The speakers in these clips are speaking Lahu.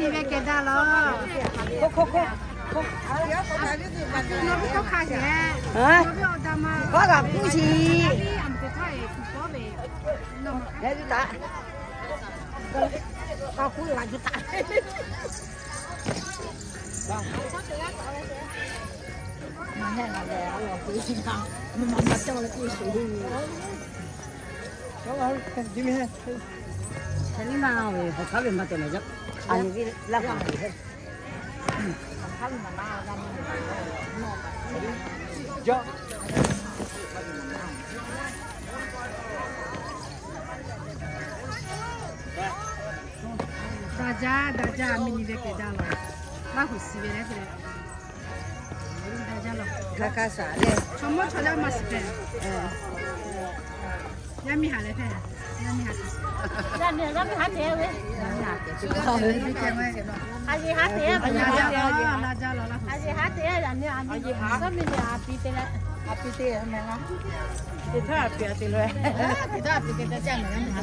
Ni ve kehˬ daꞈ lawˬ. K'oˆ k'oˆ k'oˆ. Nawˬ ve tawˇ hk'a sheˍ. Kawˆ kaꞈ k'oˆ sheˍ. Leh ve taꞈ. K'oˆ la ve taꞈ. Daꞈ jaˇ, daꞈ jaˇ, miˬ niˬ ve kehˬ daꞈ lawˬ. Laˇ huˍ shiˍ ve leh te. Daꞈ jaˇ lawˬ. Ka ka shaˍ le. Chaw mawˇ chaw yaˇ maˇ shiˍ hpehꞈ. Yaˇ miˇ haꞈ leh hpehꞈ. Yaˇ miˇ haꞈ te. Yaˇ miˇ haꞈ te ve. A yeˬ haˉ te, a yeˬ haˉ te, a yeˬ haˉ te, yaꞈ nyi a miˇ, a miˇ, a miˇ a pi te leh, a pi te meh laˇ. Te htaˇ a pi a te loˬ. Te htaˇ a pi te ca caˇ meh laˇ.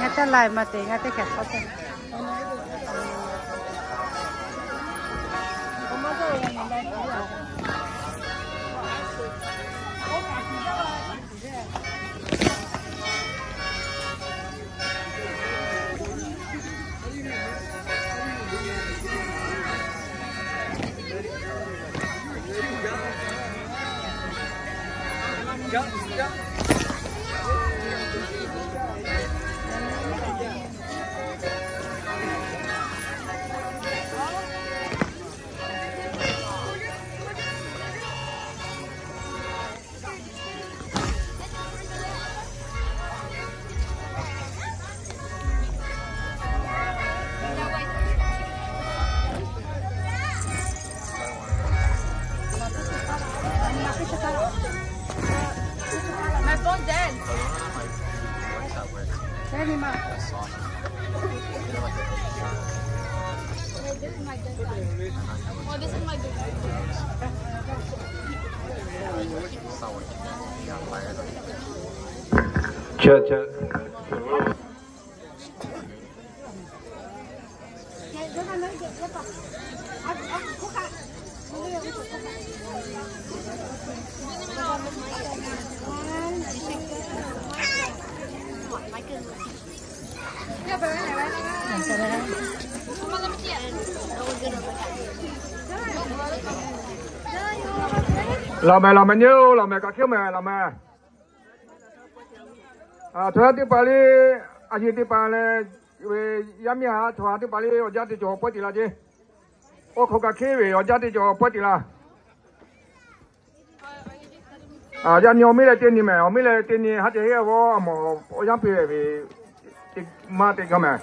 Ngaˬ teˇ lai maˇ te, ngaˬ teˇ hkeh hk'awꞈ te. My phone dead. This is my good one. Oh, this is my good one. Check, check. Laˬ mehˍ, laˬ mehˍ nyi-oˬ, laˬ mehˍ, kaꞈ hkiˉ mehˍ, laˬ mehˍ. Chaw yaˇ teˇ hpaˍ le, a yeˬ teˇ hpaˍ leh, ve yaˇ miˇ htaꞈ chaw ha teˇ hpaˍ le awˬ jaˇ teˇ cawˬ pawehˇ tiꞈ la ceˇ. Oˇ hk'aw kaꞈ hkiˉ ve awˬ jaˇ teˇ cawˬ pawehˇ tiꞈ la. Yaˇ nyi awˬ miˇ leh teˇ nyi mehˍ, awˬ miˇ leh teˇ nyi haˉ ceh heˆ g'aˇ g'awˇ a mawˬ awˬ yanˇ piˇ ve, maˇ te gaˇ mehˍ.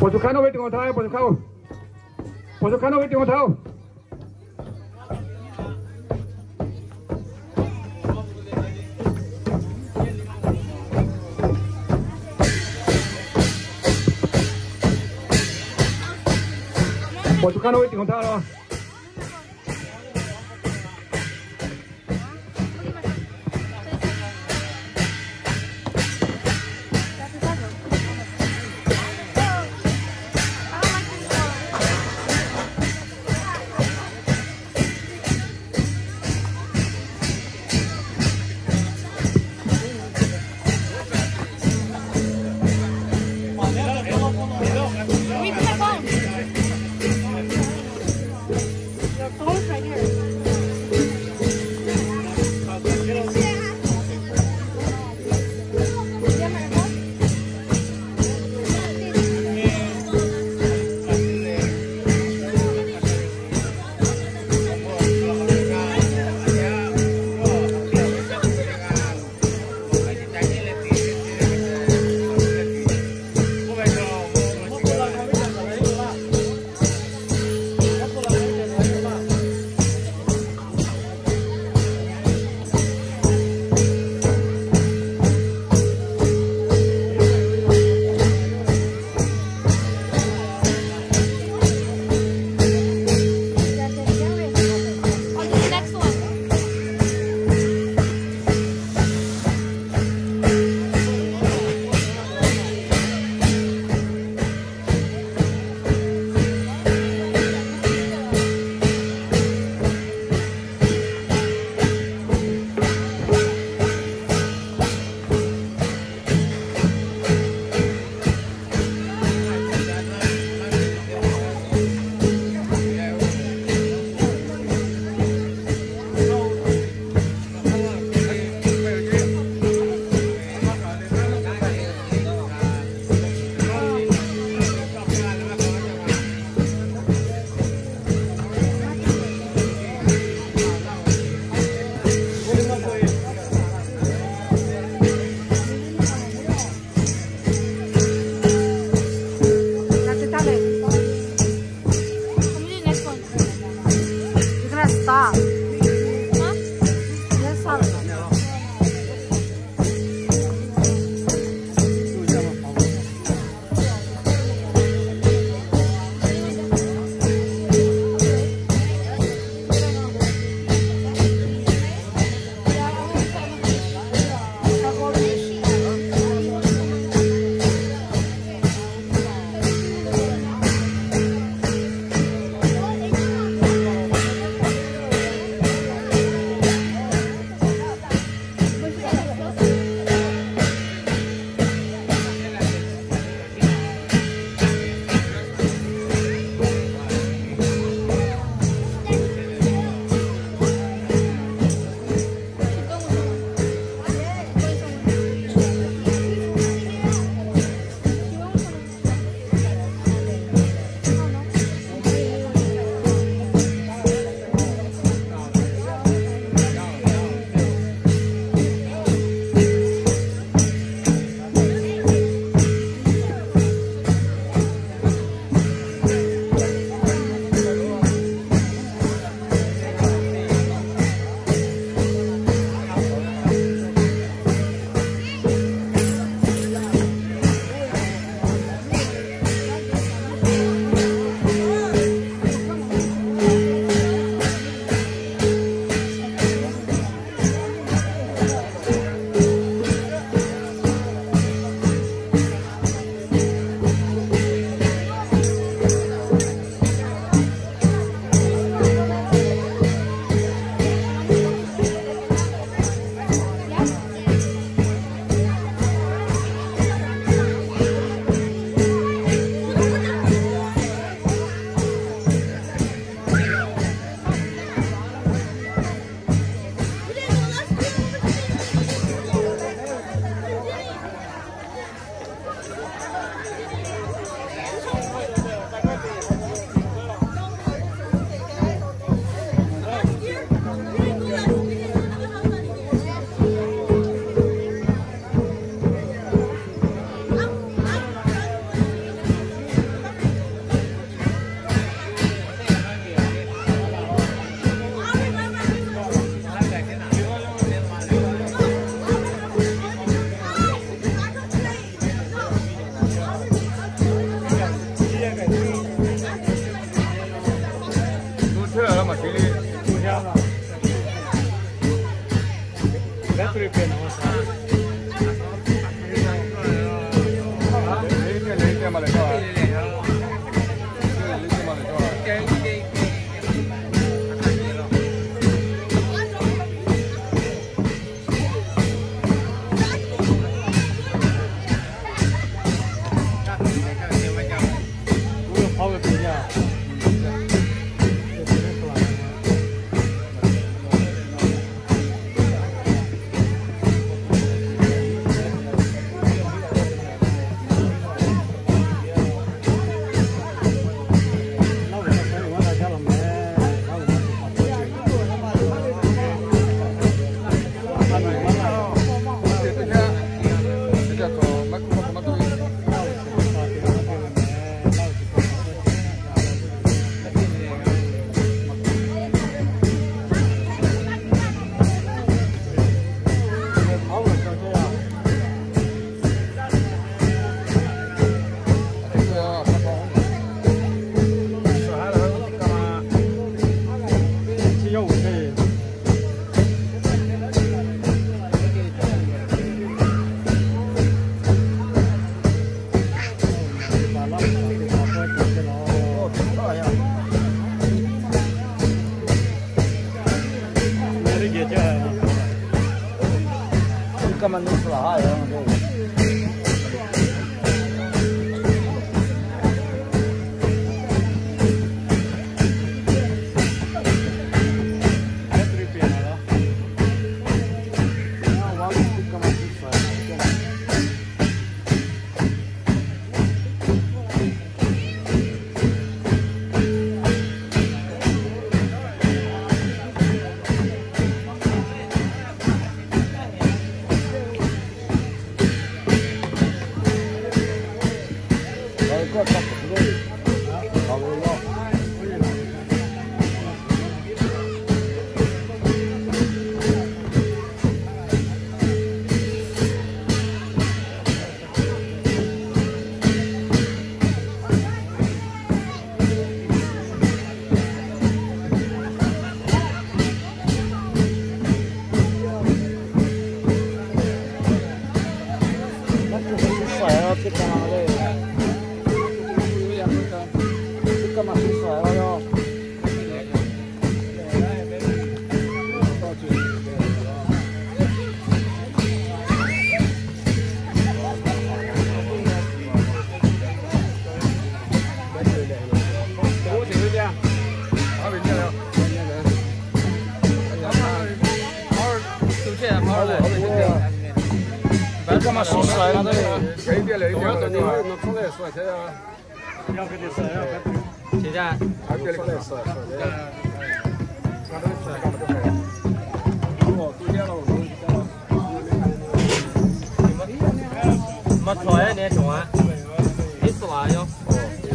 Paˍ cawˬ hk'aˇ nawˇ ve teˇ g'aˇ htaˇ, paˍ cawˬ hk'aˇ-oˬ. Paˍ cawˬ hk'aˇ nawˇ ve teˇ g'aˇ htaˇ-oˬ. Paˍ cawˬ hk'aˇ nawˇ ve teˇ g'aˇ htaˇ laˇ.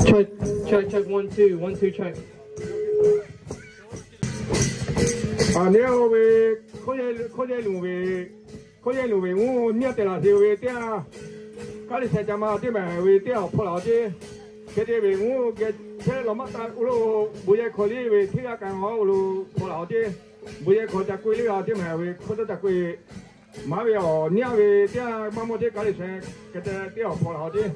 Check, check, check, one, two, one, two, check. Aˬ, neˇ aˬ ve, hkawˇ yehˇ luˬ ve, hkawˇ yehˇ luˬ ve mvuhˇ nyi te laˬ te ve teˇ g'aˇ, Kaˇ liꞈ shehˍ ca ma teˇ maˬ ve teˇ g'aˇ awˬ hpawˇ laˬ awˬ ceˇ. Hk'e te ve mvuhˇ geh chehˇ lawˬ maˇ taˍ uˬ lo, bon yehˇ hkawˇ liˇ ve teˇ g'aˇ kaꞈ awˬ lo hpawˇ laˬ awˬ ceˇ. Bon yehˇ hkawˇ ca k'oˆ liˇ ve teˇ maˬ ve hkawˇ ca k'oˆ ve, maˇ ve awˬ nyi ve teˇ g'aˇ maˇ mawˇ teˇ Kaˇ liꞈ shehˍ hk'e te teˇ g'aˇ awˬ hpawˇ laˬ awˬ ceˇ.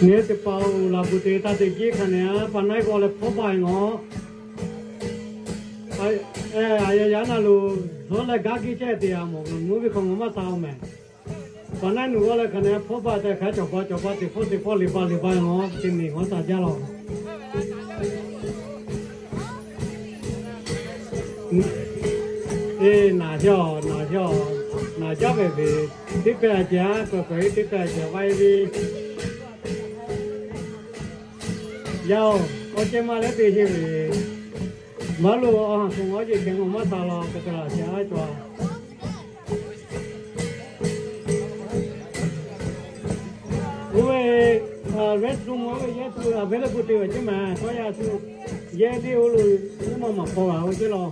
Nyi teˇ hpaˍ-oˬ, laˬ bvuhꞈ te taˇ te jiˇ hk'a nehˬ, pa naˉ g'aw leh hpawˇ baˬ-e ngawˬ. Aˬ, yaˇ na lo, zawˇ leh gaˇ giˇ chehˇ te-a mawˬ, mvuhˇ ve hk'aw ngaˬ maˇ sha-o mehˍ. Pa naˉ nuˬ g'aw leh hk'a nehˬ hpawˇ baˬ tehꞈ hk'a cawˬ ba cawˬ ba teꞈ hpawˇ teꞈ hpawˇ liꞈ ba liꞈ ba-e ngawˬ, te miˬ g'aw taˍ jaˇ law. Eˬ, naˬ jaˇ-oˬ, naˬ jaˇ-oˬ, naˬ jaˇ ve ve, teˇ pehˇ a cehˬ-a, kawˬ kawˬ-e teˇ pehˇ a cehˬ vaˇ-e ve. Yaˇ-oˬ, awˬ ceh ma leh te heˆ ve, maˇ lo awˬ haˍ k'o awˬ jeˬ kehˬ maˇ maˇ sha law, k'o te laˬ cehˬ-a cawˬ-a. Yehˇ tuˬ a ve le ku te ve ceˇ maˬ, tawˇ yaˇ tuˬ yehˇ teˇ oˇ lo, oˇ maˇ maˬ hpaw g'a ve ceˇ law.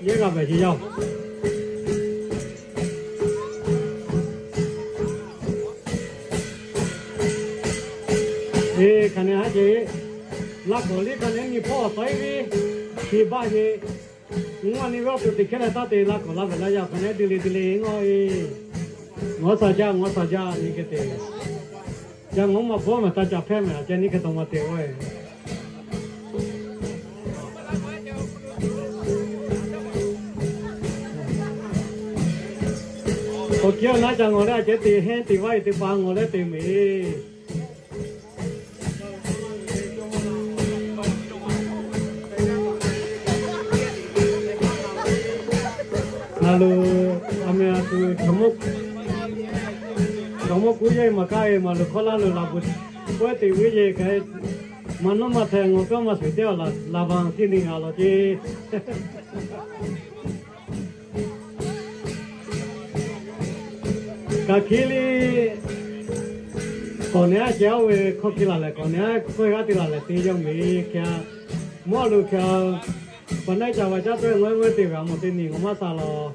Yehˇ g'a ve ceˇ yaˇ. Eˬ, hk'aˬ nehˬ ha ceˇ, laˇ kawˍ liˇ hk'a nehˬ nyi hpawˇ awˬ tawˉ iˉ viˉ, chi baˆ ce. Ngaˬ nyi ve awˬ to teꞈ hkehˇ leh taˇ te laˇ kawˍ laˇ ve laˇ yaˇ hk'a nehˬ de le de le ngaˬ e. Ngaˬ shaˍ jaˇ, ngaˬ shaˍ jaˇ nyi hk'e te. Ca ngaˬ maˇ hpawˇ maˬ taˇ ca hpehˇ maˬ a ceh nyi hk'e taw maˇ te oˇ e. Awˬ kiˇ awˬ naˉ ca ngawˬ leh a ceh te hehnˇ te vaˇ e te pa ngawˬ leh te meˬ. Ngaˬ lo a meh a tuˬ, chaw mawˇ kuˉ yehˇ maˬ kaˇ e maˬ lo hkawˇ laˇ lo la bvuhꞈ pawehˇ te ve yehˇ kaꞈ, maˇ nawˉ maˇ hpehꞈ ngawˬ kaˇ maˇ shuˍ teˇ a laˬ laˬ baˬ tiˇ ni ngaˬ law ceˇ. Kaꞈ hkiˉ liˇ kawꞈ nehˬ a ceh oˇ ve hkawˇ hkiˇ laˬ lehˬ, kawꞈ nehˬ a kawehˇ g'aˇ te laˬ lehˬ te yaˇ meˬ hk'e a. Mvuhˇ a lo hk'e a, pa naˉ ca va caˇ tawˆ e ngaw ngaw te ve a mawˬ teˇ ni ngaˬ maˇ sha law.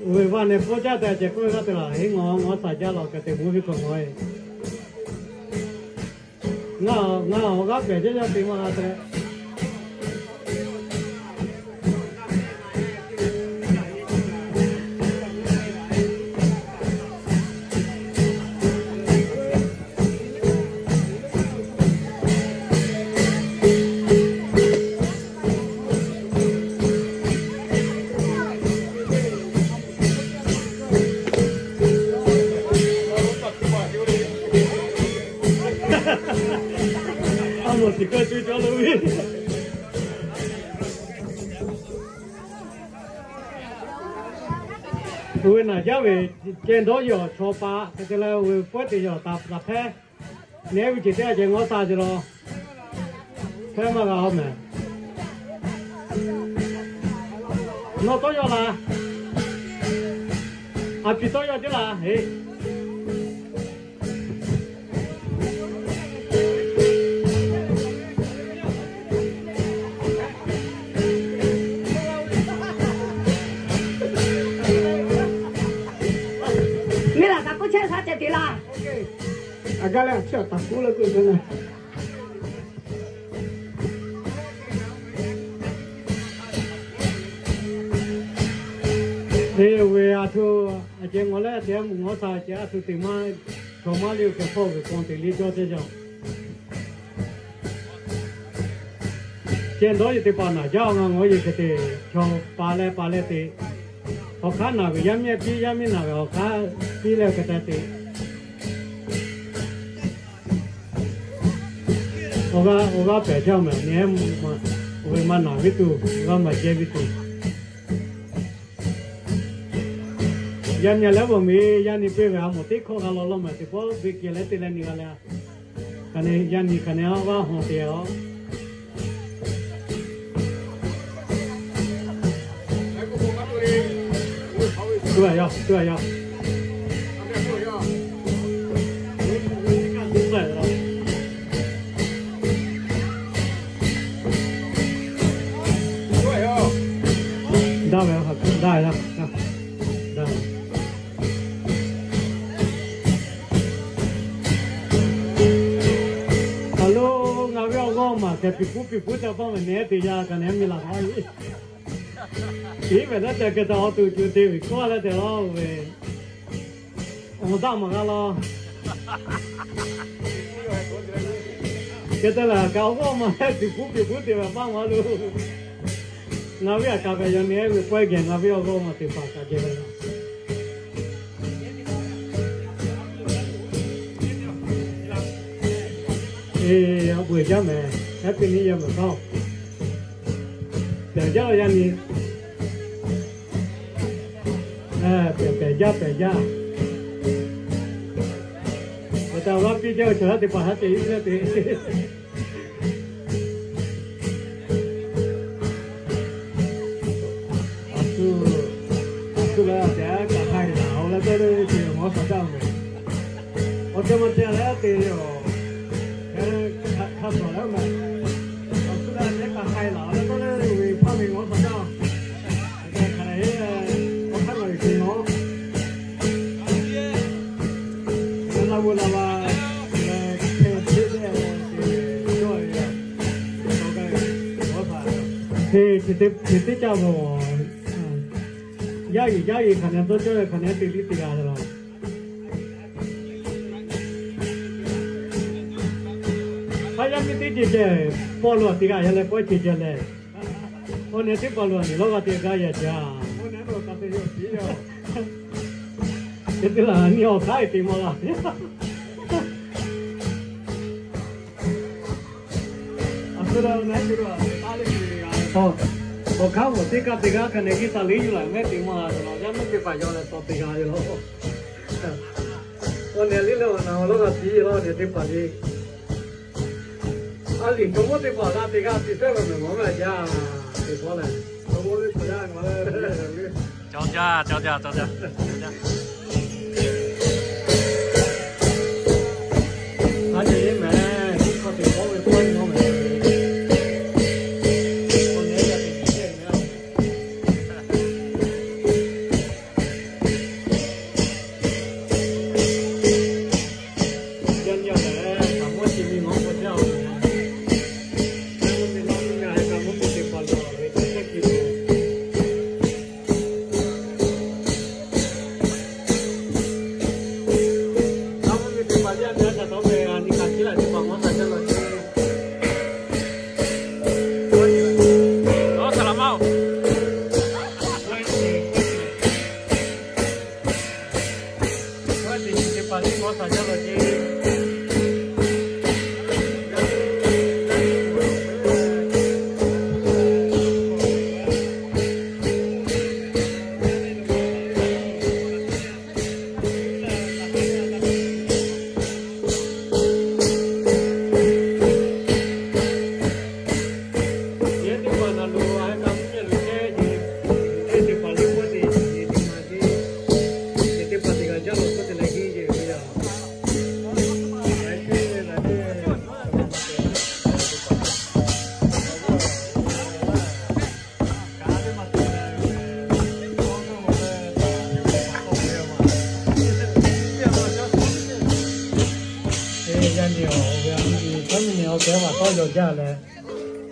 Oˇ ve vaˇ nehˬ pawˇ caˇ te a ceh kawehˇ g'aˇ te laˬ heˆ ngaw ngaˬ shaˍ jaˇ law hk'e te mvuhˇ hiˉ k'awꞈ ngaw e. Ngaˬ, ngaˬ awˬ g'aˇ pehˬ jaˇ yaˇ te maˇ g'a te. A mawˬ tiꞈ kaˇ cuˇ cawˇ lo ve. Oˇ ve naˬ jaˇ ve ceh dawˇ yaw chaw pa hk'e te leh oˇ ve pawehˇ te yaw taˍ hpehˇ. Nehˬ ve ceuˬ teˇ g'aˇ ceh ngawˬ taˍ ce law. Hpehˇ maˇ g'a oˇ mehˍ. Nawˬ tawˇ yaw laˬ. A piˍ tawˇ yaw ceˇ laˬ heˆ. Miˇ laˬ kaꞈ k'oˆ chehˇ sha ceh te laˇ. A gaˇ leh a chiˇ a taˍ kuˉ leh k'oˆ ve na. Eˬ, oˇ ve a htoꞈ a ceh ngawˬ leh a ceh mvuhˇ ngawˬ sha ceh a htoꞈ te maˇ, chaw maˇ le oˇ hkeh hpawˇ ve k'aw te le cawˇ ceh jaˇ. Ceh dawˇ yehˬ teˇ hpaˍ naˬ jaˇ ngaˬ ngawˬ yehˬ hk'e te, chaw pa leh pa leh te, awˬ hk'aˇ naˬ ve yaˇ miˇ piˇ, yaˇ miˇ naˬ ve awˬ hk'aˇ piˇ leh hk'e te te. Awˬ g'aˇ, awˬ g'aˇ pehˬ jaˇ mehˍ, nehˬ ma, oˇ ve maˇ naˬ ve tuˬ, g'a maˇ jehˇ ve tuˬ. Yaˇ nyi leh bvuhꞈ miˬ, yaˇ nyi piˇ ve a mawˬ teˇ hkawˇ g'a law law mehˍ, teˇ pawˆ ve kehˬ leh te leh nyi g'a leh, hk'aˬ nehˬ yaˇ nyi hk'aˬ nehˬ a g'aˇ hawˬ te a. Tuˇ a yaˇ, tuˇ a yaˇ. Daˇ ve, daˇ ve, daˇ ve. Aˬ lo, ngaˬ ve awˬ g'awˇ maˬ hkeh piˍ puˉ piˍ puˉ ca paˇ ve nehˬ te yaˇ kaꞈ nehˬ miˇ laˬ maˇ ve. Iˉ ve naˉ ca hkeh ta awˬ to co te ve kawˇ leh te laˇ ve. Awˬ daˇ maˬ g'a law. Hk'e te lehˬ, kaꞈ awˬ g'awˇ maˬ hkeh piˍ puˉ piˍ puˉ te ve paˇ maˇ lo. Ngaˬ ve a kaꞈ ve yaˇ nehˬ ve pawehˇ geh ngaˬ ve awˬ g'awˇ maˬ teˇ hpaˍ kaꞈ geh ve. Eˬ, a bvuhˬ jaˇ mehˍ, Happy New Year mehˍ kaˇ. Pehˬ jaˇ yaˇ nyi. Pehˬ, pehˬ jaˇ, pehˬ jaˇ. Hk'e te g'aˇ piˇ jaˇ ve chaw yaˇ teˇ hpaˍ haˉ te iˉ leh te. A shu, a shu leh a tehꞈ kaꞈ hk'a gaˬ la, awˬ leh teˇ leh te awˬ mawˬ shaˍ jaˇ mehˍ. Ca ma ca leh te yoˬ. Hk'a tawˍ leh ma, awˬ suhˉ leh teˇ hk'aˇ k'ai laˬ leh tawˇ leh ve hpaˇ ve ngawˬ htaꞈ jaˇ. Hk'aˬ hk'e awˬ hk'aˇ lawˬ ve hk'e nawˉ, la vo la va leh hk'e te te cawˇ ve, hk'e te caˇ mawˬ. Yaˇ yeˬ yaˇ yeˬ hk'aˬ nehˬ tawˇ cawˇ ve hk'aˬ nehˬ te liˇ te g'a ve laˬ. Hk'aˇ yaˇ miˇ teˇ ceuˬ ceh paw lo a te g'a yaˇ leh k'awehˇ ceuˬ ceh leh, k'awehˇ nehˬ teˇ paw lo a nyi lawˇ g'a te g'a yaˇ jaˇ. Hk'e te laˬ nyi awˬ hk'aˇ e te maˇ g'a. Awˬ hk'aˇ mawˬ teˇ kaˇ te g'aˇ hk'a nehˬ g'uiˇ taˍ liˇ yuˬ laˬ mehˆ te maˇ g'a, yaˇ miˇ teˇ hpaˍ yaw leh taw te g'a ve laˬ. K'awehˇ nehˬ liˇ leh awˬ na awˬ lawˇ g'a tiˉ laˇ nehˬ teˇ hpaˍ le. A liꞈ chaw mawˇ teˇ hpaˍ g'a te g'a te tehˉ ve mehˬ mawˬ ve a jaˇ. Te paw leh, chaw mawˇ teˇ hpaˍ yaˇ ngaˬ leh, cawˇ jaˇ cawˇ jaˇ cawˇ jaˇ. A ceh yeˇ mehˬ, teˇ hk'aw teꞈ k'awꞈ ve paw nawˉ mehˬ. K'awehˇ nehˬ yaˇ teˇ ceuˬ ceh mehˬ. Yaˇ nyi a lehˬ, kaꞈ mawˇ chi ve nawˉ k'awꞈ jaˇ oˬ. Yaˇ mvuhˇ miˬ nawˉ mvuhˇ miˬ a kaꞈ mvuhˇ miˬ teˇ hpaˍ lawˬ ve teˇ chehˇ kuiˬ lo. Yaˇ mvuhˇ miˬ teˇ hpaˍ yaˇ nyi a ca tawˇ ve a nyi kaꞈ chi laˬ teˇ hpaˍ mawˇ taˍ jaˇ law ce. Awˬ saˍ laꞈ ma oˬ. K'awehˇ teꞈ chi teˇ hpaˍ teˇ mawˇ taˍ jaˇ law ce. Yehˬ teˇ hpaˍ na lo a kaꞈ mvuhˇ miˬ lo chehˇ ce, teˇ teˇ hpaˍ liˇ k'oˆ te, yehˬ teˇ hpaˍ te, yehˬ teˇ hpaˍ te g'a jaˇ lo k'oˆ te leh henˇ ce ve yaˇ. Yaˇ nyi awˬ ve a nyi, tawˇ nyi nyi awˬ kehˉ vaꞈ tawˇ yaw jaˇ leh,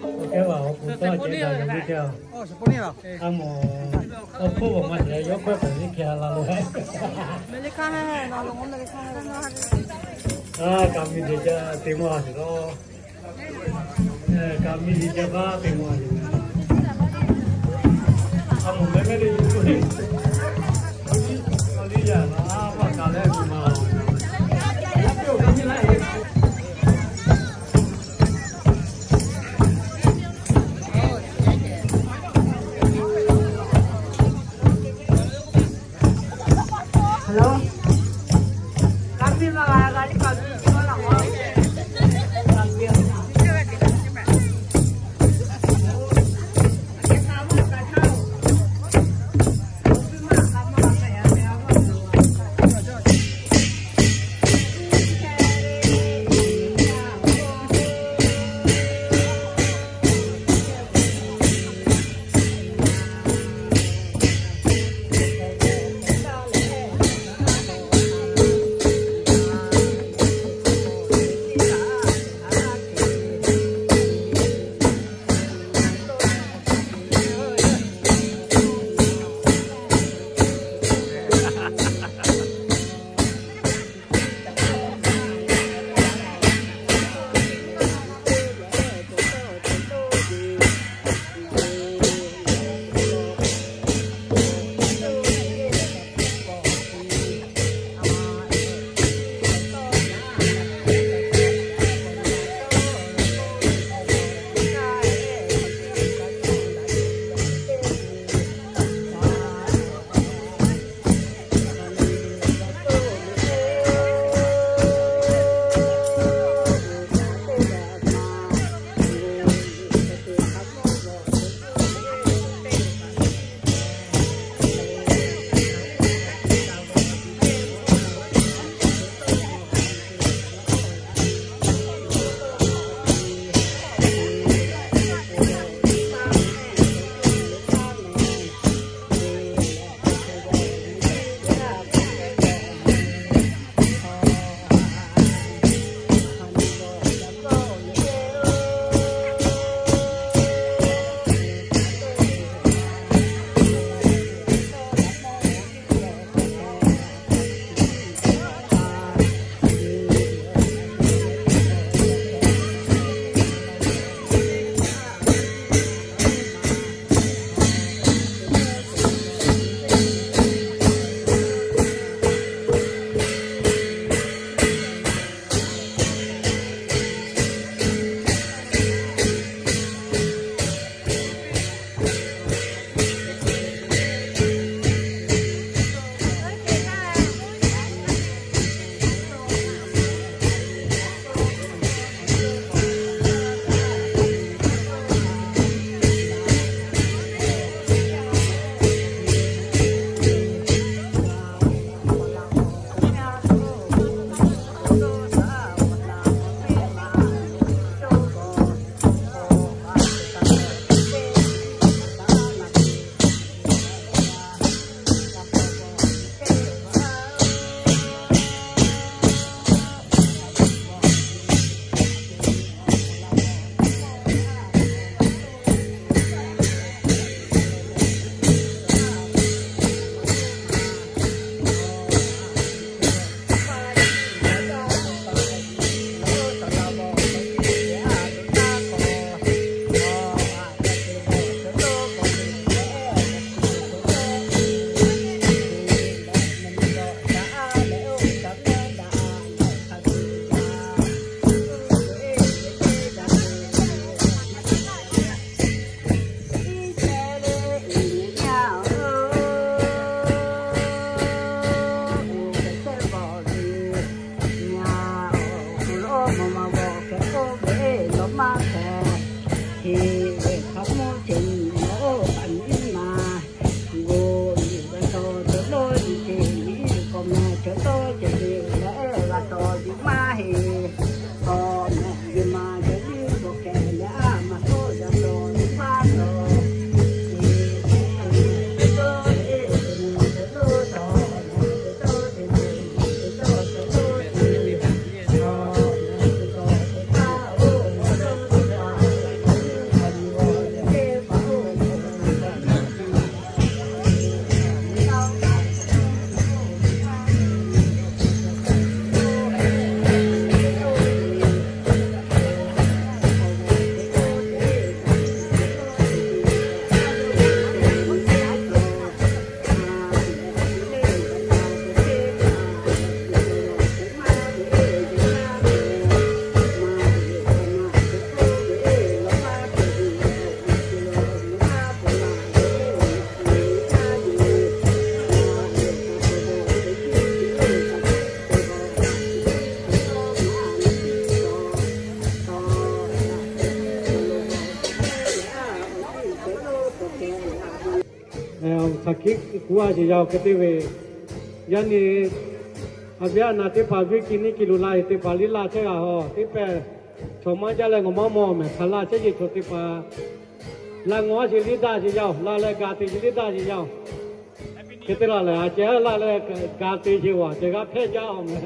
awˬ kehˉ vaꞈ awˬ hpu tawˇ ceh daꞈ yaw ve teˇ a. A mawˬ, awˬ hpfuhˇ vaꞈ ma ceh yawˇ hkawehˇ k'awꞈ liˇ hkeh la lo. A, kaꞈ miˬ jeˬ ca te maˇ g'a sheˍ lawˇ. Kaꞈ miˬ jeˬ ca baˆ te maˇ g'a sheˍ. A mawˬ mehˆ mehˆ teˇ yuˬ tuˬ le. Awˬ liˇ yaˇ la a paˆ kaꞈ leh tuˬ ma. Hkiˉ kuˬ a sheˍ yaˇ-oˬ hk'e te ve, yaˇ nyi, a viˉ a naˍ teˇ hpaˍ viˉ ki neˇ ki lo la-e teˇ hpaˍ liˇ laˇ chehˇ g'a haw teˇ pehˇ, chaw maˇ jaˇ leh ngaˬ maˇ mawˬ mehˍ hk'aˬ la chehˇ ce chaw teˇ hpaˍ, la ngawˬ a sheˍ liˇ daˇ sheˍ yaˇ-oˬ, la leh ga te sheˍ liˇ daˇ sheˍ yaˇ-oˬ. Hk'e te la lehˬ, a ceh la leh ga te sheˍ-oˬ, a ceh g'a hpehˇ jaˇ-oˬ mehˍ.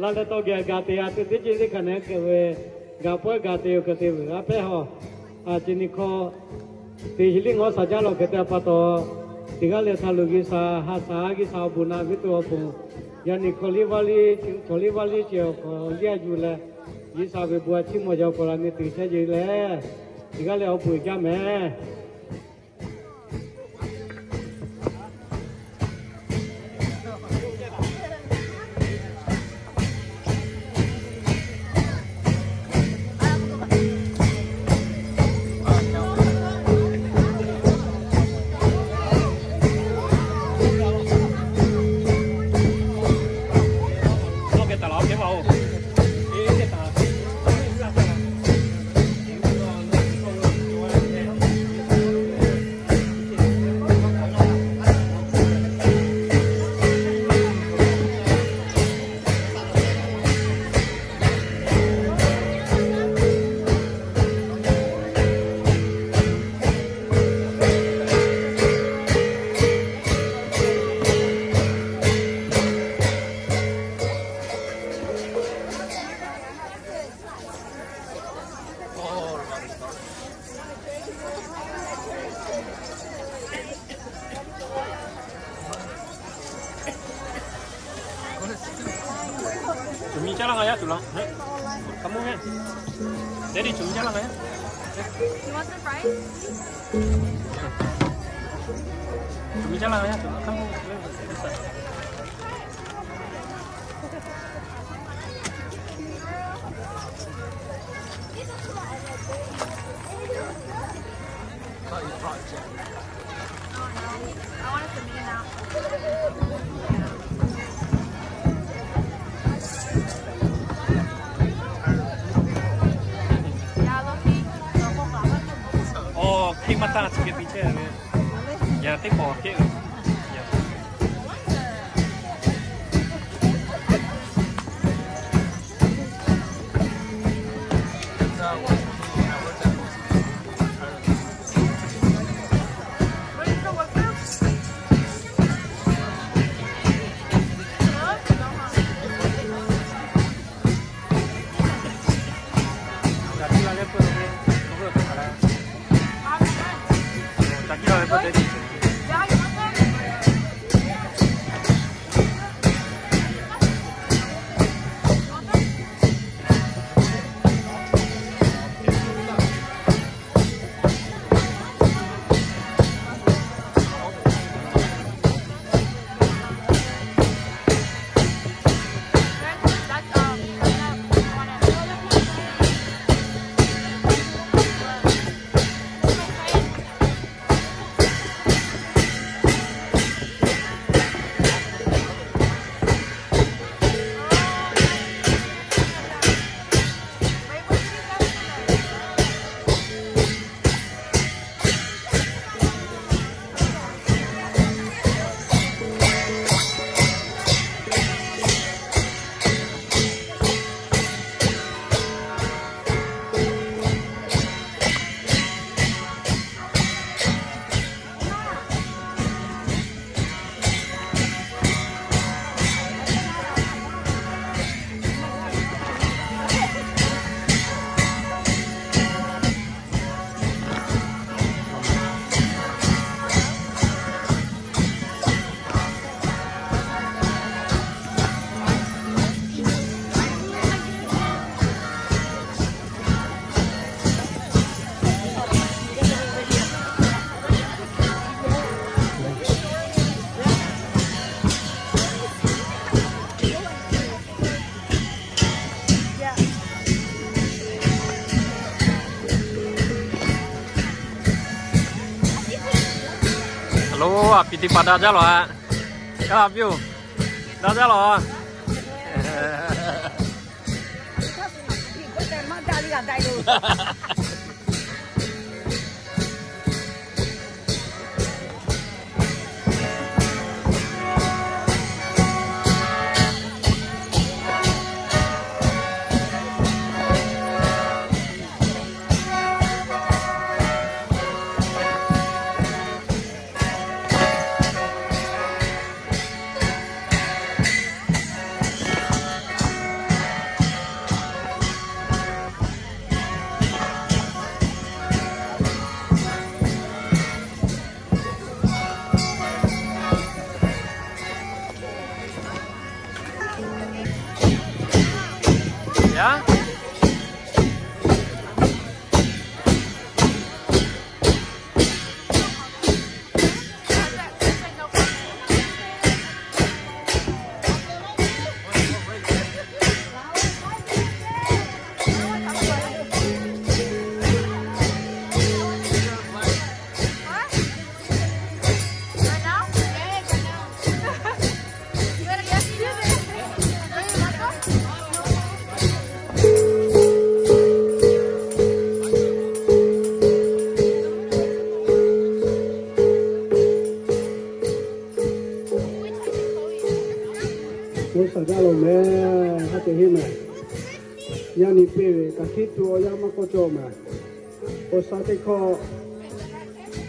La leh tawˇ geh ga te a te teˇ ceuˬ teˇ hkanˍ nehˬ k'ai ve, ga pawehˇ ga te-oˬ hk'e te ve g'a hpehˇ haw. A ceh nyi hk'aw, teꞈ sheˍ liˇ ngawˬ shaˍ jaˇ lawˬ hk'e te pa taw, teˇ g'aˇ leh htaˇ lo G'uiˬsha ha shaˍ G'uiˬsha awˬ bon naꞈ viˉ tuˬ awˬ pon, yaˇ nyi hk'aw liˇ vaˇ liˇ, chaw liˇ vaˇ liˇ ceh awˬ hk'aw liˇ a yuˬ leh, G'uiˬsha ve bon a chiˇ mvuh jaˇ awˬ hk'aw la nyi teꞈ chehˇ ce leh, teˇ g'aˇ leh awˬ bon uiˍ jaˇ mehˍ. Cawˬ mi caˇ laˇ nga yaˇ tuˬ laˬ. Kaꞈ mawˇ ve. Daddy, cawˬ mi caˇ laˇ nga yaˇ. You want some fries? Cawˬ mi caˇ laˇ nga yaˇ tuˬ laˬ. Kaꞈ mawˇ ve. Aw, hkiˆ maˇ taˇ chi hk'e te chehˇ ve. Yaꞈ teˇ pawˍ hkiˆ ve. Hello, a piˍ teˇ hpaˍ daꞈ jaˇ lawˬ a. Kaˇ laˇ piˇ-oˬ. Daꞈ jaˇ lawˬ. Bon saˍ gaˇ lo meh, haˉ te henˇ meh. Yaˇ nyi peˇ ve kaꞈ hkiˉ tuˬ awˬ yanˇ maˇ k'awꞈ cawˬ meh. Awˬ sha teˇ hkawˇ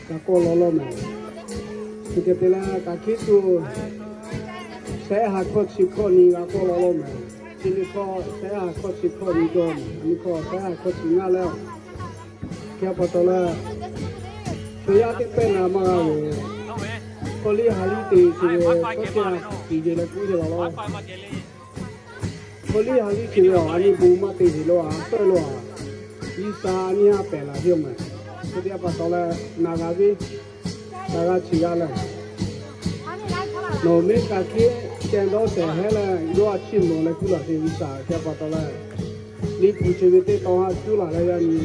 kaꞈ k'awꞈ law law meh. Chi hk'e te leh kaꞈ hkiˉ tuˬ shehˆ ha hkawˇ chi hkawˇ nyi g'a k'awꞈ law law meh. Chi nyi hkawˇ shehˆ ha hkawˇ chi hkawˇ nyi cawˬ meh. Nyi hkawˇ shehˆ ha hkawˇ chi ngaˇ leh, hk'e pa taw leh, chaw yaˇ teˇ pehˇ na maˇ g'a ve, hkawˇ liˇ ha liˇ te chi ve hkawˇ chi a tiꞈ yeˬ leh kuˉ yeˬ law law. Hkawˇ liˇ ha liˇ chi ve awˬ a nyi bon maˇ te heˍ lo a, suhˆ lo a, G'uiˬsha a nyi a pehˬ laˬ ve yoˬ meh. Hk'e te pa taw leh, naˍ g'a ve, naˍ g'a chi g'a leh, nawˬ miˇ kaꞈ hkiˉ ceh dawˇ shehˍ hehˉ leh yawˇ a chiˇ mvuh leh kuˉ laˬ ve G'uiˬsha hk'e pa taw leh, liꞈ hpu chi ve teˇ tawn ha cuˉ laˬ leh yaˇ nyi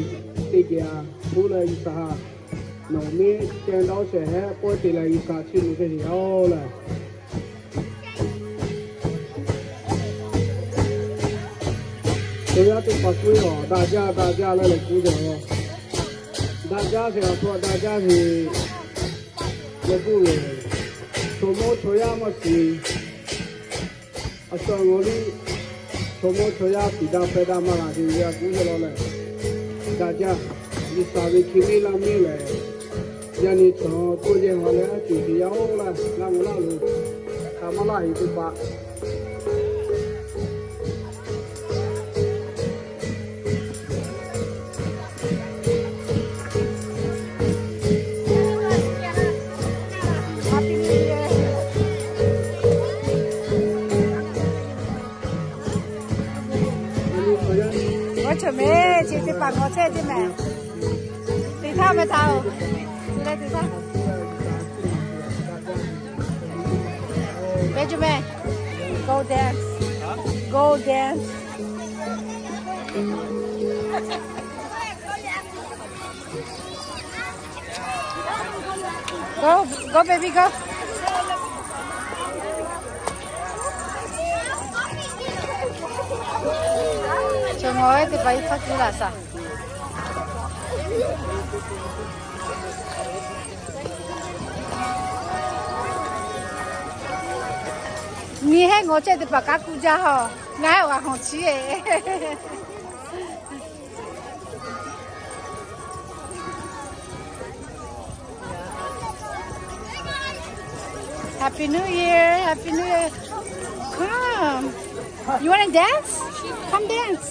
teˇ geh a hpuˉ leh G'uiˬsha ha nawˬ miˇ ceh dawˇ shehˍ hehˉ pawehˇ te leh G'uiˬsha chiˇ mvuh teˇ heˍ a leh, chaw yaˇ teˇ hpaˍ kuˉ a daꞈ jaˇ daꞈ jaˇ leh leh kuˉ jaˇ a. Daꞈ jaˇ sheˍ a hk'aw daꞈ jaˇ sheˍ leh kuˉ ve, chaw mawˇ chaw yaˇ maˇ shiˍ. A shu a ngaˬ liˇ chaw mawˇ chaw yaˇ tiˍ daꞈ pehˇ daꞈ maˇ g'a te ve a kuˉ jaˇ law leh, daꞈ jaˇ. G'uiˬsha ve hkiˇ miˇ laˇ miˇ lehˬ, yaˇ nyi chaw k'oˆ yehˇ ha leh a ciˬ te yaˇ oˬ laˇ, laˇ mvuh laˇ lo, hk'aˬ maˇ laˇ heˍ teˇ hpaˍ Ngaw choˬ meh, chi teˇ hpaˍ ngaw chehˇ teˇ meh. Teꞈ htaˇ meh htaꞈ-oˬ. Chi leh teꞈ htaˇ. Benjamin, go dance. Go dance. Go, go, baby, go. Chaw ngaw ehˉ teˇ hpaˍ iˉ hk'aˇ kuˉ laˬ shaˍ. Nyi hehˉ ngaw chehˇ teˇ hpaˍ k'aˉ kuˉ jaˇ haw. Ngaˬ hehˉ awˬ g'a hawˬ chiˉ e. Happy New Year, Happy New Year. Come. You wanna dance? Come dance.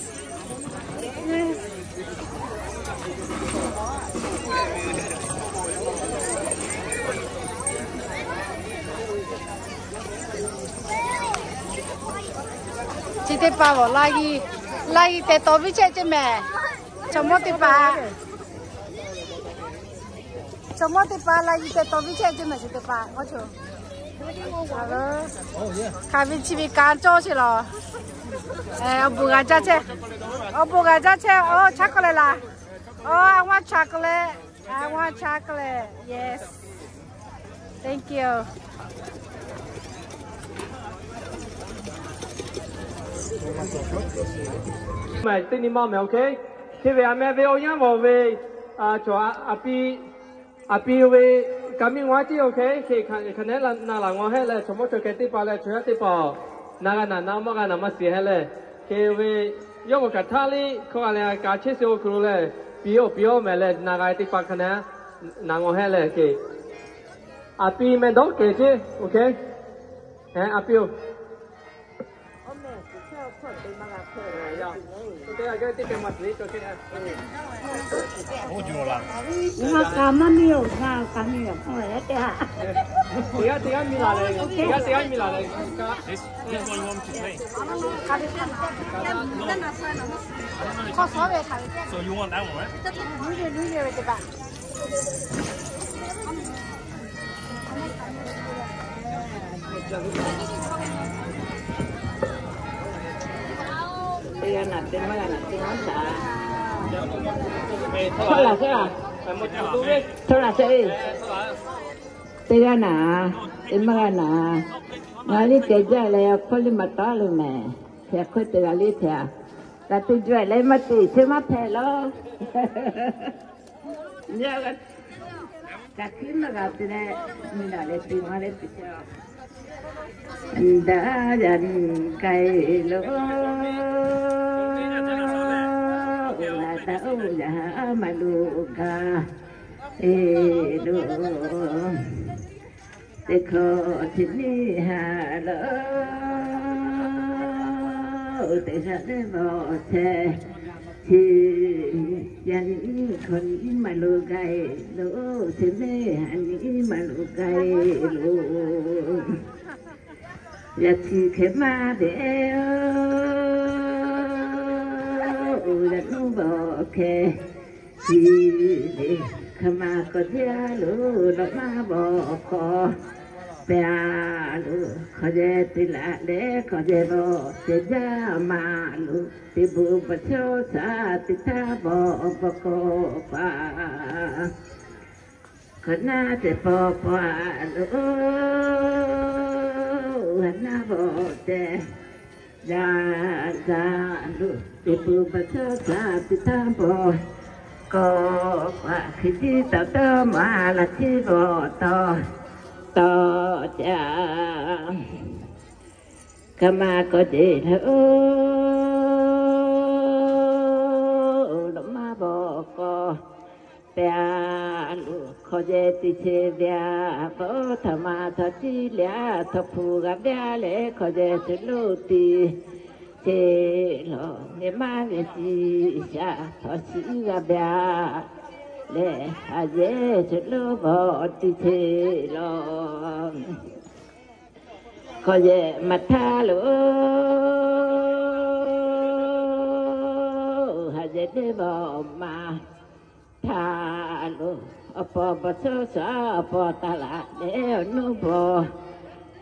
Chi teˇ hpaˍ-oˬ, la yi, la yi tehˬ tawˍ viˉ chehˇ ceˇ mehˍ. Chaw mawˇ teˇ hpaˍ, chaw mawˇ teˇ hpaˍ la yi tehˬ tawˍ viˉ chehˇ ceˇ mehˍ. Chi teˇ hpaˍ k'aw choˬ. Hk'aˬ ve chi ve ka cawˇ sheˍ lawˬ. Awˬ bon g'a jaˇ chehˇ. Awˬ bon g'a jaˇ chehˇ. Aˬ, chocolate laˬ. Aˬ, I want chocolate. I want chocolate. Yes. Thank you. Teˇ nyi ma mehˍ, okay. Hteˇ ve a meh ve awˬ yanˇ g'awˬ ve, a, chaw a pi, a pi ve ka miˇ ngaw tiˉ, okay. Hk'e hk'aˬ nehˉ na laˬ ngaw hehˆ leh, chaw mawˇ chaw keh teˇ hpaˍ leh chaw yaˇ teˇ hpaˍ-oˬ, na g'a naˬ na, maˇ g'a naˬ maˇ shiˍ hehˆ leh, hk'e ve yawˇ k'o kaꞈ htaˇ liˇ hkawˇ g'a leh ka chehˇ sheˍ-oˬ hk'aw lo leh, piˇ-oˆ piˇ-oˆ mehˍ leh, na g'a teˇ hpaˍ hk'aˬ nehˉ na ngaw hehˆ leh, hk'e a pi meh dawˇ kehˬ ceˇ, okay. A pi-oˬ, Ngaˬ kaꞈ maˇ miˇ-oˬ, ngaˬ kaꞈ miˇ-oˬ, ngaˬ kaꞈ. Teˇ g'aˇ naˍ teˇ maˇ g'aˇ naˍ teˇ maˇ shaˍ. Htawˇ laˬ shehˆ a. Htawˇ laˬ shehˆ e. Teˇ g'aˇ naˍ, teˇ maˇ g'aˇ naˍ. Ngaˬ liˇ kehˬ jaˇ leh, awˬ hkawˇ liˇ maˍ taˉ lo mehˍ. Hk'e hk'oˆ teˇ g'aˇ liˇ htaꞈ kaꞈ teˇ jawˇ leh maˇ te chehˇ maˇ hpehꞈ lawˬ. Kaꞈ hkiˉ maˇ g'a te leh, miˬ naˍ leh te maˇ leh te chehˇ a. Daꞈ yaꞈ nyi k'ai lo, daꞈ oˇ yaꞈ maˇ lo kaꞈ e lo, teˇ hkawˇ chi nyiˇ ha lo, teˇ ha leh vawˬ chehˇ chi, yaꞈ nyi hkawˇ nyiˇ maˇ lo k'ai lo, chi nyiˇ ha nyiˇ maˇ lo k'ai lo. Yaꞈ chi hk'e maˇ te oˬ, yaꞈ nuˇ vawˬ hkeh chi ve, hk'aˬ ma k'awꞈ jaˇ lo, lawꞈ maˇ vawˬ k'awꞈ pehˬ a lo, hk'aw yehˬ teˇ laꞈ leh hk'aw yehˬ vawˬ ceh jaˇ ma lo, teˇ bon bawˬ chawˇ shaˍ teˇ htaˇ vawˬ bawˬ k'awꞈ paˍ. Hk'awꞈ naˉ ceh paw paw a lo, ha naˉ vawˬ ceh yaꞈ yaꞈ lo, teˇ bon bawˬ chawˇ shaˍ teˇ htaˇ vawˬ k'awꞈ paˍ. Hk'e tiˉ taˍ taˍ maˍ laꞈ tiˉ vawˬ tawˍ tawˍ caˇ. Hk'aˬ ma k'awꞈ jeˬ lo, lawꞈ maˇ vawˬ k'awꞈ pehˬ a lo, hk'aw yehˬ teˇ chehˇ ve a, paˍ htaꞈ ma htaꞈ tiˉ leh a, htawnˍ hpu g'a ve a leh hk'aw yehˬ te lo teˇ chehˇ lawˬ. Nyi maˇ ve tiˇ shaˍ htawnˍ shiˍ g'a ve a leh, a yehˬ te lo vawˬ teˇ chehˇ lawˬ. Hk'aw yehˬ maˇ htaˇ lo, ha yehˬ teˇ vawˬ maˇ htaˇ lo, awˬ paw bawˬ chawˇ shaˍ awˬ paw taˍ laꞈ leh awˬ nuˇ vawˬ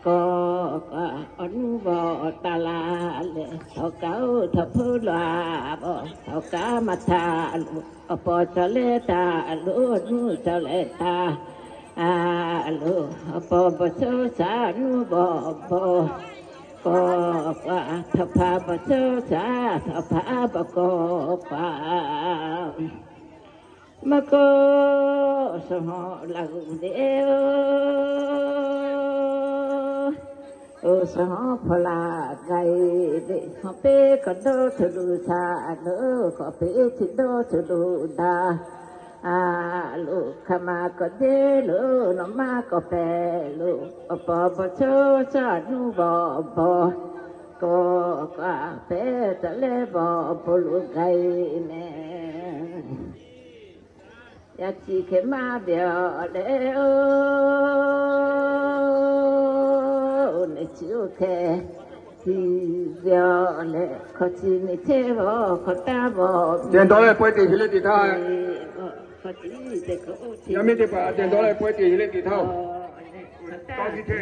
k'awꞈ, awˬ nuˇ vawˬ taˍ laꞈ leh, htawnˍ kaˉ oˇ htawnˍ hpu lo a vawˬ, htawnˍ kaˉ maˇ htaˇ lo, awˬ paw cawˬ leh taˍ lo, awˬ nuˇ cawˬ leh taˍ a lo, awˬ paw bawˬ chawˇ shaˍ nuˇ vawˬ bawˬ k'awꞈ paˍ, htawnˍ hpaˍ bawˬ chawˇ shaˍ htawnˍ hpaˍ bawˬ k'awꞈ paˍ. Maˇ k'o, shaˍ hawˉ laˬ g'uˇ ve oˬ, shaˍ hawˉ hpaw laˬ k'ai ve, hawˉ peˇ hkawꞈ dawˇ tuˬ lo shaˍ lo, hkawˉ peˇ chi dawˇ tuˬ lo daꞈ a lo, hk'aˬ ma k'awꞈ jeˬ lo, lawꞈ maˇ k'awꞈ pehˬ lo, awˬ paw bawˬ chawˇ shaˍ nuˇ vawˬ bawˬ k'awꞈ k'aꞈ pehˬ taˍ leh vawˬ bon lo k'ai mehˍ. Yaꞈ chi hk'e maˇ ve aˬ leh oˬ, neˇ chi oˇ hk'e tiˇ ve aˬ leh, hk'aw chi neˇ chehˇ vawˬ hk'aw taˇ vawˬ. Teh dawˇ leh pawehˇ te heˍ leh te htaˇ, yaˇ miˇ teˇ hpaˍ teh dawˇ leh pawehˇ te heˍ leh te htaˇ, tawˇ tiˇ chehˇ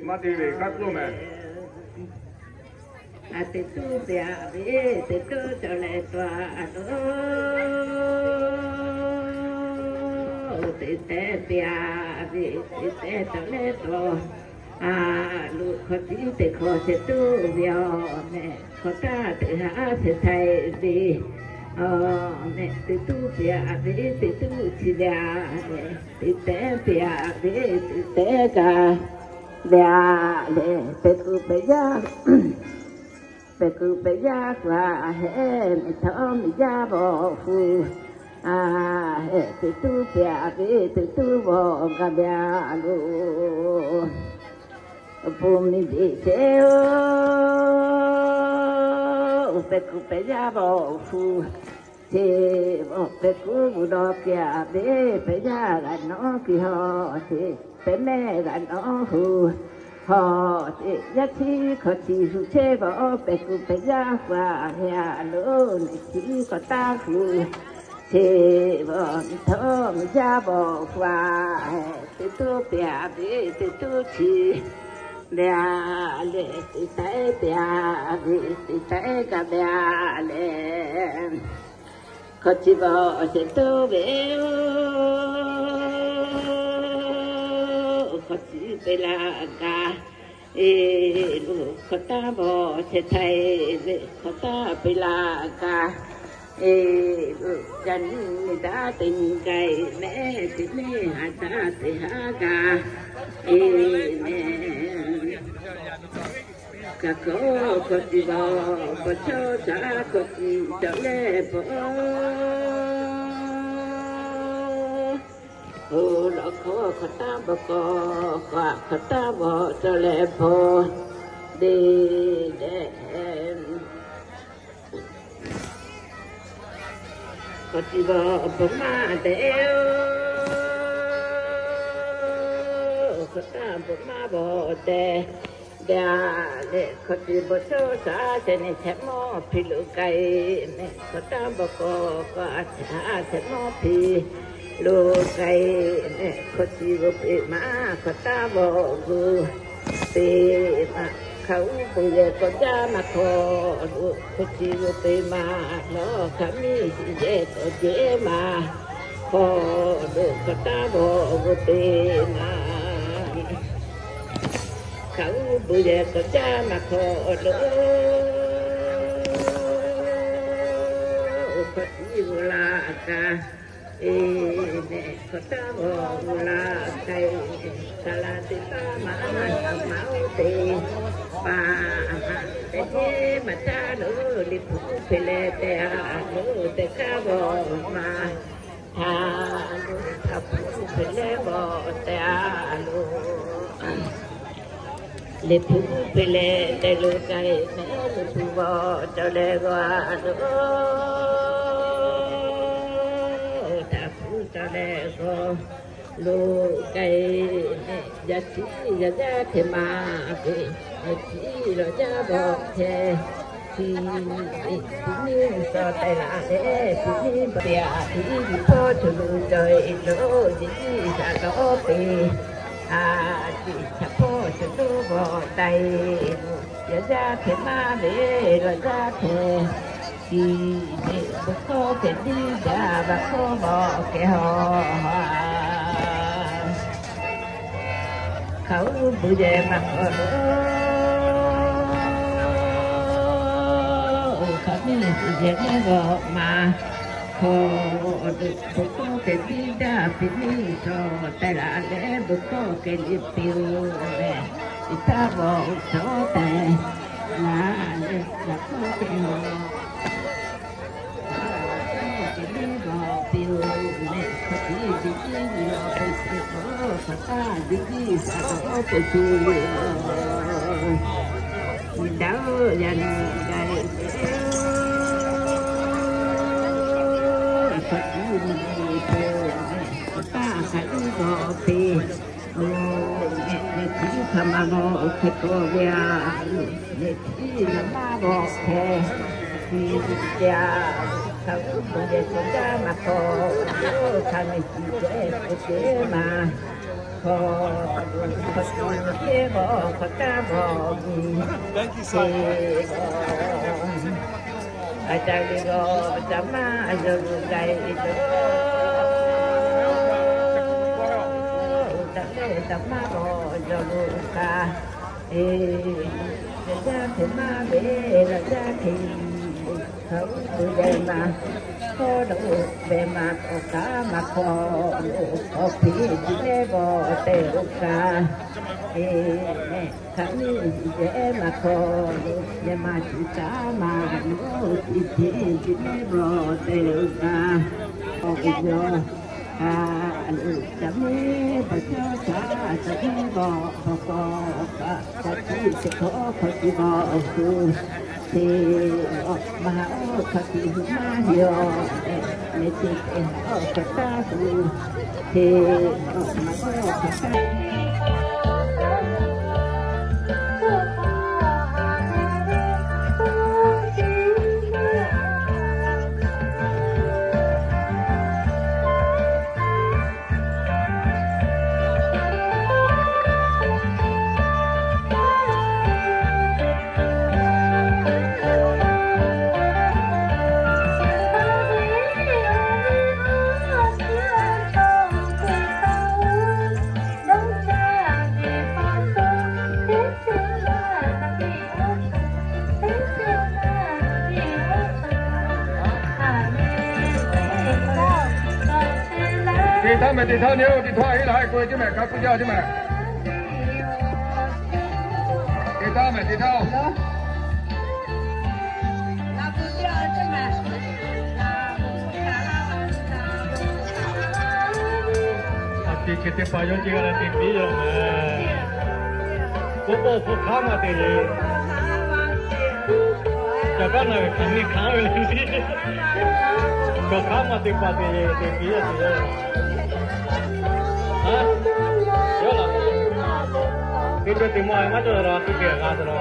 maˇ te ve kaˉ k'oˆ mehˍ. A teꞈ tuˉ pehˍ ve teꞈ tuˉ cawˬ leh taw a lo, teꞈ tehˉ pehˍ ve teꞈ tehˉ cawˬ leh taw a lo, hk'aw tiˉ teꞈ hk'aw shehˍ tuˉ ve aˬ mehˍ, hk'aw taˇ teꞈ haˉ shehˍ htaiˍ ve aˬ mehˍ, teꞈ tuˉ pehˍ ve teꞈ tuˉ chi ve a mehˍ, teꞈ tehˉ pehˍ ve teꞈ tehˉ kaꞈ ve a leh, pehˬ kuˬ pehˬ yaˇ pehˬ kuˬ pehˬ yaˇ hk'aˬ hehˉ miˬ htawˇ miˬ yaˇ vawˬ hu a hehˉ teꞈ tuˉ pehˍ ve teꞈ tuˉ vawˬ gaˬ ve a lo, awˬ pon miˬ veꞈ chehˇ oˬ. Pehˬ kuˬ pehˬ yaˇ vawˆ hu, ceˇ vawˆ pehˬ kuˬ mvuhˇ dawˇ piˇ-a ve, pehˬ yaˇ g'aꞈ nawˉ piˇ haw, ceˇ pehˬ mehˆ g'aꞈ nawˉ hu, haw ceˇ yaˇ chi hkawꞈ chi hu chehˇ vawˆ, pehˬ kuˬ pehˬ yaˇ hu-a ve-a lo, nehˬ chi hkawꞈ taˇ hu, ceˇ vawˆ nehˬ htawˇ mvuhˇ yaˇ vawˆ hu-a, teˇ tuˉ piˇ-a ve, teˇ tuˉ chi ve-a leh, teˇ taiˉ piˇ-a ve, teˇ taiˉ kaꞈ ve-a leh, hkawꞈ chi vawˆ shehˍ tuˉ ve-o, hkawꞈ chi piˇ laˇ kaꞈ, e, lo hkawꞈ taˇ vawˆ shehˍ htaiˍ ve, hkawꞈ taˇ piˇ laˇ kaꞈ, e, lo ca nyi daˇ teˇ nyi gaˬ-e mehˍ, teˇ mehˍ haꞈ daˇ teˇ haˉ gaˬ-e mehˍ. Kaꞈ k'o, hkawꞈ chi vawˆ bawˬ chawˇ shaˍ, hkawꞈ chi cawˬ leh bawˬ, oˇ lawˬ hkawˇ hkawꞈ taˇ bawˬ k'o, hkawꞈ taˇ bawˬ cawˬ leh bawˬ, deˇ dehꞈ. Hkawꞈ chi vawˆ bawˬ maˇ dehꞈ-o, hkawꞈ taˇ bawˬ maˇ bawˬ dehꞈ. Dehꞈ-a leh hkawꞈ chi bawˬ chawˇ shaˍ, shehˍ nehˬ shehˍ mawˇ hpiˇ lo k'ai mehˍ, hkawꞈ taˇ bawˬ k'o, hkawꞈ a shehˍ a shehˍ mawˇ hpiˇ lo k'ai mehˍ, hkawꞈ chi g'oˇ peꞈ maˇ hkawꞈ taˇ bawˬ g'oˇ peꞈ maˇ, hkaoˍ uˉ bon yehˬ k'awꞈ jaˇ maˇ hkawꞈ lo, hkawꞈ chi g'oˇ peꞈ maˇ lawˬ, hkaꞈ miˇ shiˍ yehˬ tawˍ jehˬ maˇ hkawꞈ lo, hkawꞈ taˇ bawˬ g'oˇ peꞈ maˇ, hkaoˍ uˉ bon yehˬ k'awꞈ jaˇ maˇ hkawꞈ lo, hkawꞈ chi g'oˇ laˇ kaꞈ, e, mehˍ hkawꞈ taˇ bawˬ g'oˇ laˇ k'ai, saˍ laꞈ teˇ paˉ maˇ a shaˍ maˇ oˇ teˇ paˍ, teˇ heˉ maˇ caˇ lo, liꞈ hpu hpehꞈ leh tehꞈ a lo, tehꞈ kaˇ bawˬ maˇ htaꞈ lo, htaꞈ hpu hpehꞈ leh bawˬ tehꞈ a lo, liꞈ hpu hpehꞈ leh tehꞈ lo k'ai mehˍ, liꞈ hpu bawˬ cawˬ leh g'awˬ a lo, htaꞈ hpu cawˬ leh g'awˬ lo k'ai mehˍ, yaˇ chi yaˇ jaˇ hkeh maˇ ve, yaˇ chi lawˬ jaˇ bawˬ hkeh, chi ve, chi nyiˇ suh tehꞈ laˬ leh, chi nyiˇ bawˬ tehꞈ a, chi nyiˇ ve hpawˇ cawˬ lo cawˬ-e lo, chi nyiˇ shaꞈ lawˬ peˇ a, chi htaꞈ hpawˇ cawˬ lo g'awˬ taˍ-e lo, yaˇ jaˇ hkeh maˇ ve, lawˬ jaˇ hkeh, chi ve, bon hkawˇ hkeh tiˉ jaˇ, baˬ hkawˇ bawˬ hkeh haw a. Hkaoˍ uˉ bon yehˬ maˇ hkawꞈ lo, oˇ hkaꞈ miˇ shiˍ yehˬ neˇ g'awˬ maˇ hkawꞈ lo, bon hkawˇ hkeh tiˉ jaˇ, peˇ miˇ cawˬ tehꞈ laˬ leh, bon hkawˇ hkeh liꞈ piˇ-oˬ leh, iˉ taˇ g'awˬ cawˬ tehꞈ laˬ leh, baˬ hkawˇ hkeh haw. Hkawꞈ chi g'oˇ peꞈ-oˬ leh, hkawꞈ chi teˇ tiˉ ve lawˬ peꞈ-oˬ, hkawꞈ taˇ teˇ tiˉ shaˍ lawˬ peꞈ piˇ ve lawˬ. Daꞈ-oˬ, yaꞈ nyi gaˬ-e, hkawꞈ chi g'oˇ peꞈ-oˬ leh, hkawꞈ taˇ hk'aˬ tiˉ g'awˬ peꞈ-oˬ leh, nehˬ chi hk'aˬ ma g'awˬ hkeh k'awꞈ ve a, nehˬ chi g'a maˇ g'awˬ hkeh, chi ve a, hkaoˍ uˉ bon yehˬ cawˬ jaˇ maˇ hkawꞈ lo, hk'a mehˍ shiˍ yehˬ k'oˆ ce maˇ hkawꞈ lo, hkawꞈ chi yehˬ g'awˬ hkawꞈ taˇ g'awˬ ve, ce g'awˬ, a ca le g'awˬ ca maˇ yawˇ lo gaˬ-e lo, ca le ca maˇ g'awˬ yawˇ lo kaꞈ, e, lawˬ jaˇ hkeh maˇ ve, lawˬ jaˇ hkeh, hkaoˍ uˉ bon yehˬ maˇ hkawꞈ lo, ve maˇ k'awꞈ kaꞈ maˇ hkawꞈ lo, hkawꞈ hpeꞈ chi leh g'awˬ tehꞈ lo kaꞈ, e, hk'aˬ miˇ yehˬ maˇ hkawꞈ lo, yehˬ maˇ chi kaꞈ maˇ lo, hpeꞈ hpeꞈ chi leh g'awˬ tehꞈ lo kaꞈ, k'awꞈ ve yawˇ a, lo ca miˇ bawˬ cawˇ shaˍ, ca miˇ bawˬ bawˬ k'awꞈ kaꞈ, ca tiˉ teˇ hkawˇ hkawꞈ chi g'awˬ awˬ hk'oˆ Te, awˬ, maˇ, awˬ, hk'a tiꞈ hui maˇ yaw, meh te te, awˬ, hk'aˬ htaˇ hui, te, awˬ, maˇ, awˬ, hk'aˬ htaˇ. Te htaˇ mehˍ, te htaˇ nyi-oˬ, te htaˇ heˆ laˇ k'oˆ ve ceˇ mehˍ, ka kuˇ jaˇ ceˇ mehˍ. Te htaˇ mehˍ, te htaˇ-oˬ. A te chi teˇ hpaˍ yawˇ ce g'a leh te piˇ yaw mehˍ. K'oˆ k'o, hpu hk'aˉ maˇ te le. Caˬ kaˉ na ve hkanˍ neˇ hkanˍ ve le. Caˬ hk'aˉ maˇ te pa te le, te piˇ yaˇ te yaˇ. Yawˇ laˬ. Te cawˬ te maˇ ve maˇ cawˬ la, te te g'a te la.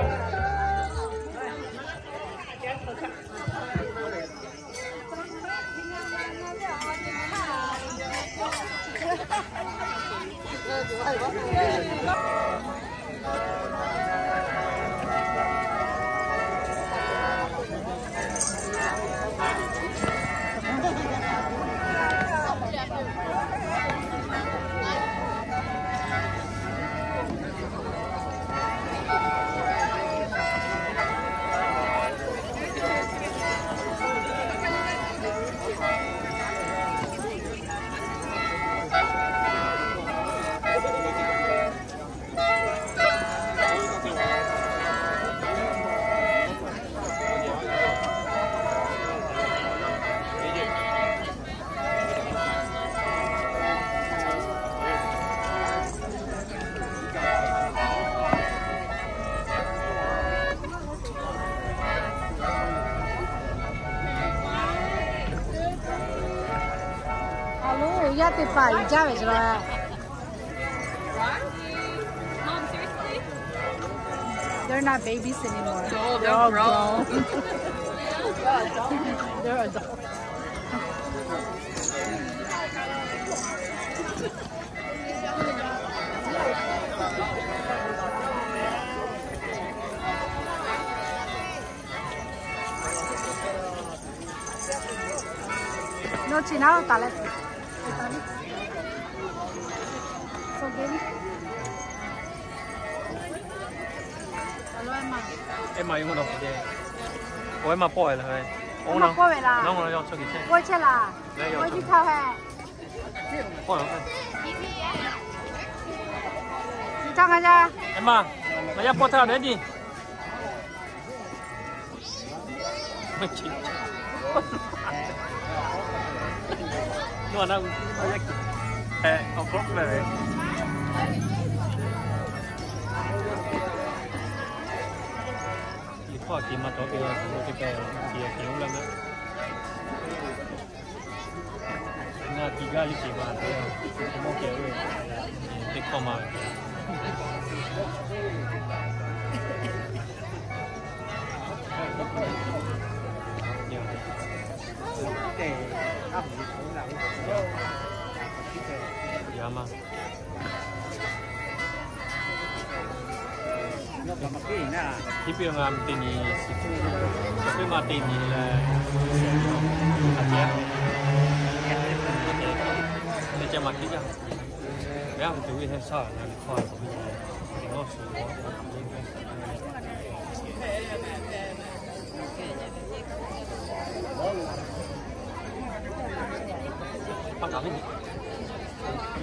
Aˬ lo, yaˇ teˇ hpaˍ uiˍ jaˇ ve cawˬ la. They're not babies anymore. They're all grown. They're adults. Nawˬ chi naˉ lo taˍ leh. Eˇ ma yawˇ hui nawˬ hk'e te. Oˇ eˇ ma pawˆ ve laˬ ve. Eˇ ma pawˆ ve laˬ. Nawˬ hui yawˇ chaw hk'e chehˇ. Pawˆ chehˇ laˬ. Pawˆ chi htaˇ heh. Pawˆ laˬ. Chi htaˇ ngaˬ yaˇ. Eˇ ma, ngaˬ yaˇ pawˆ htaˇ leh nyi. Ngaˬ tiꞈ gaˇ liˇ ceˬ ma te, mawˇ kehˬ ve, teˇ hkawˇ ma ve. Yaꞈ ma. Teˇ piˇ ngaˬ teˇ nyi, teˇ piˇ ma teˇ nyi leh, a ceh, teˇ ceh ma teˇ jaˇ. Ve a tuˬ ve heh shaˉ na ve hkawˇ a tuˬ ve, nawˇ shuˍ. Paˇ kaˍ ve,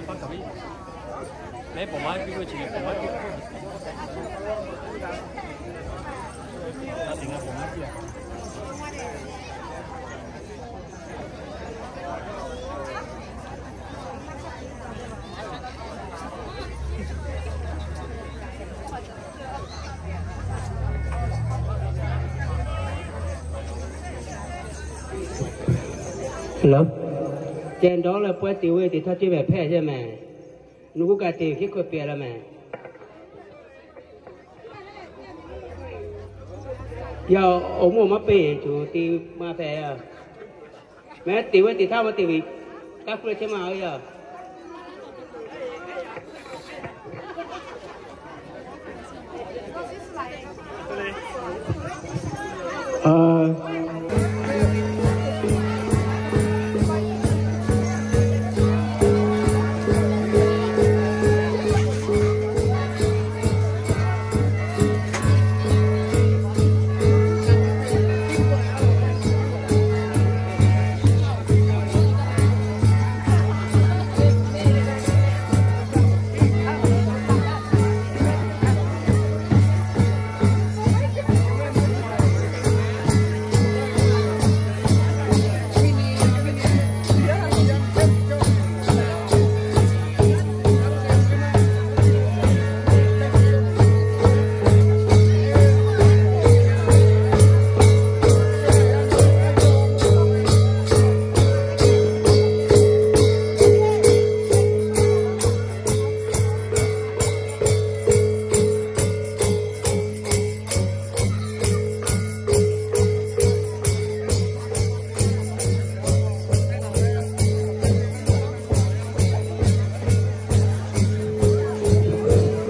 paˇ kaˍ ve, mehˉ pawˍ ma piˇ ve chi ve pawˍ ma piˇ. A teꞈ ngaˬ pawˍ ma piˇ a. Ceh dawˇ leh pawehˇ te ve teꞈ htaˇ ceˇ mehˍ hpehˇ ceˇ mehˍ. Nawˬ hui kaꞈ teꞈ ve hkiˉ hkawˇ pehˍ la mehˍ. Yaˇ awˬ moˇ maˇ peˇ tuˬ te maˇ hpehꞈ. Mehˍ teꞈ ve teꞈ htaˇ maˇ te ve, kaˇ hkuˇ leh chehˇ maˇ ve yaˇ.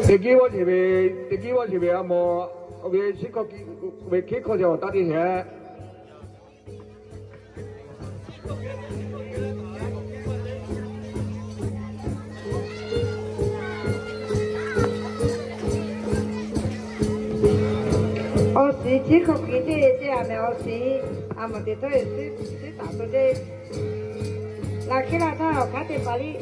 Teˇ geh vawˇ sheˍ ve, teˇ geh vawˇ sheˍ ve a mawˬ, awˬ ve shiˉ hkawˇ ve hkiˉ hkawˇ ceh awˬ taˇ teˇ hehꞈ. Awˬ shiˍ hkiˉ hkawˇ hkiˉ teˇ teˇ a mehˍ awˬ shiˍ, a mawˬ teꞈ htawˇ suhˉ taˍ to teˇ. Laꞈ hkiˉ laˇ htaˇ awˬ hk'aˉ te paˍ liˇ.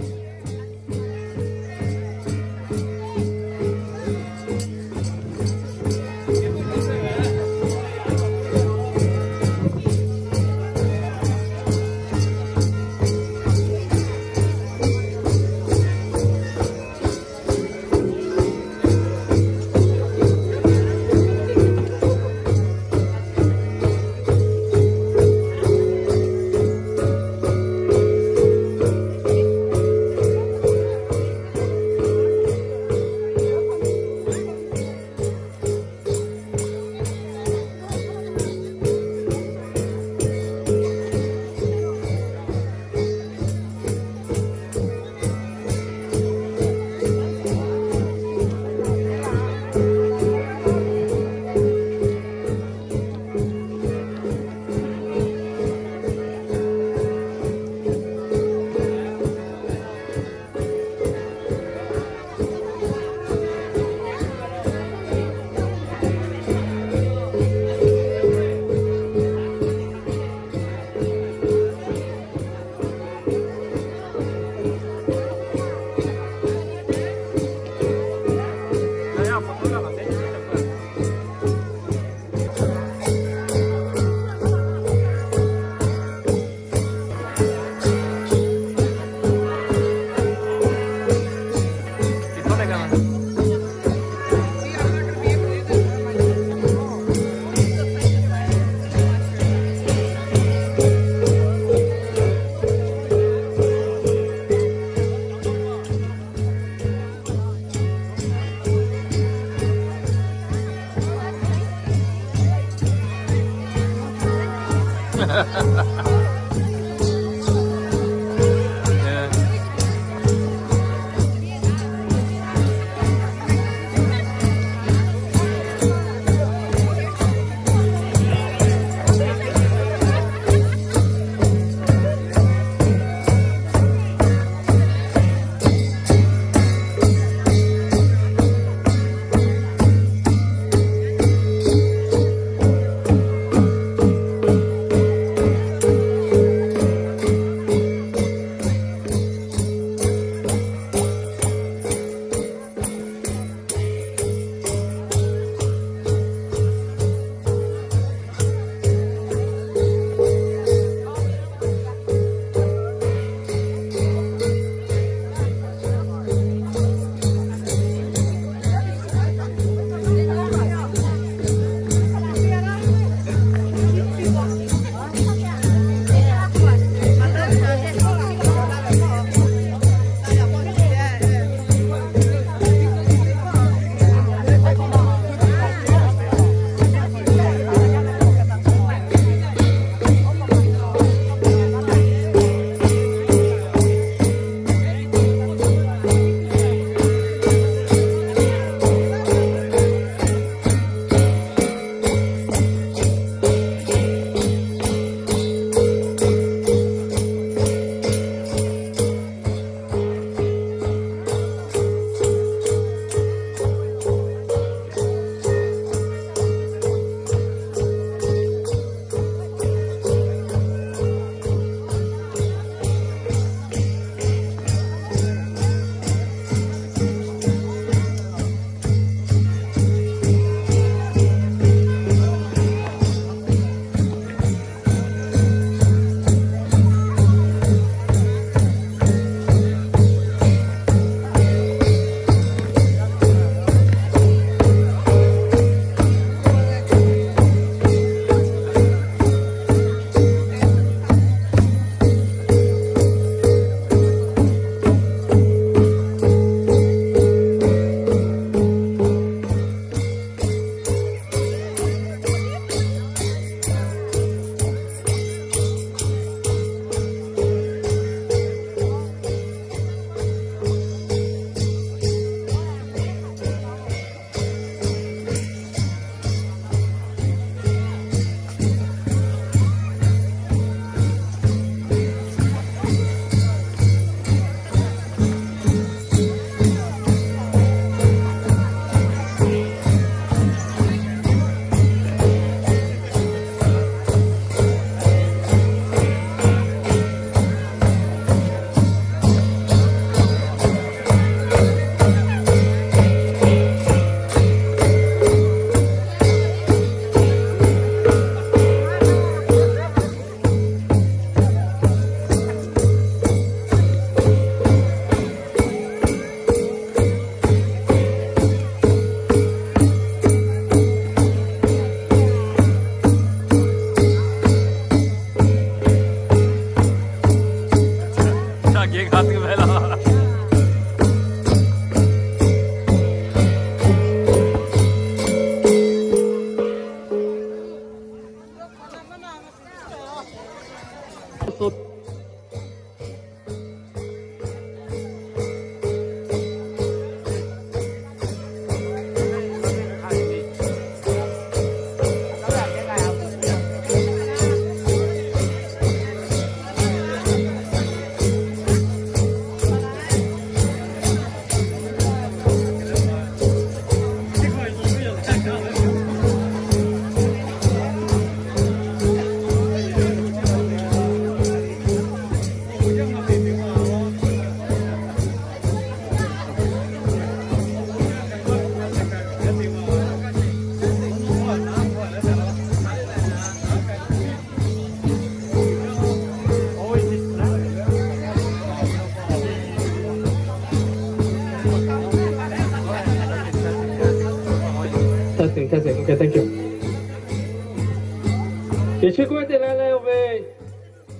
Yeˍsuˆ Hkriꞈ te leh leh ve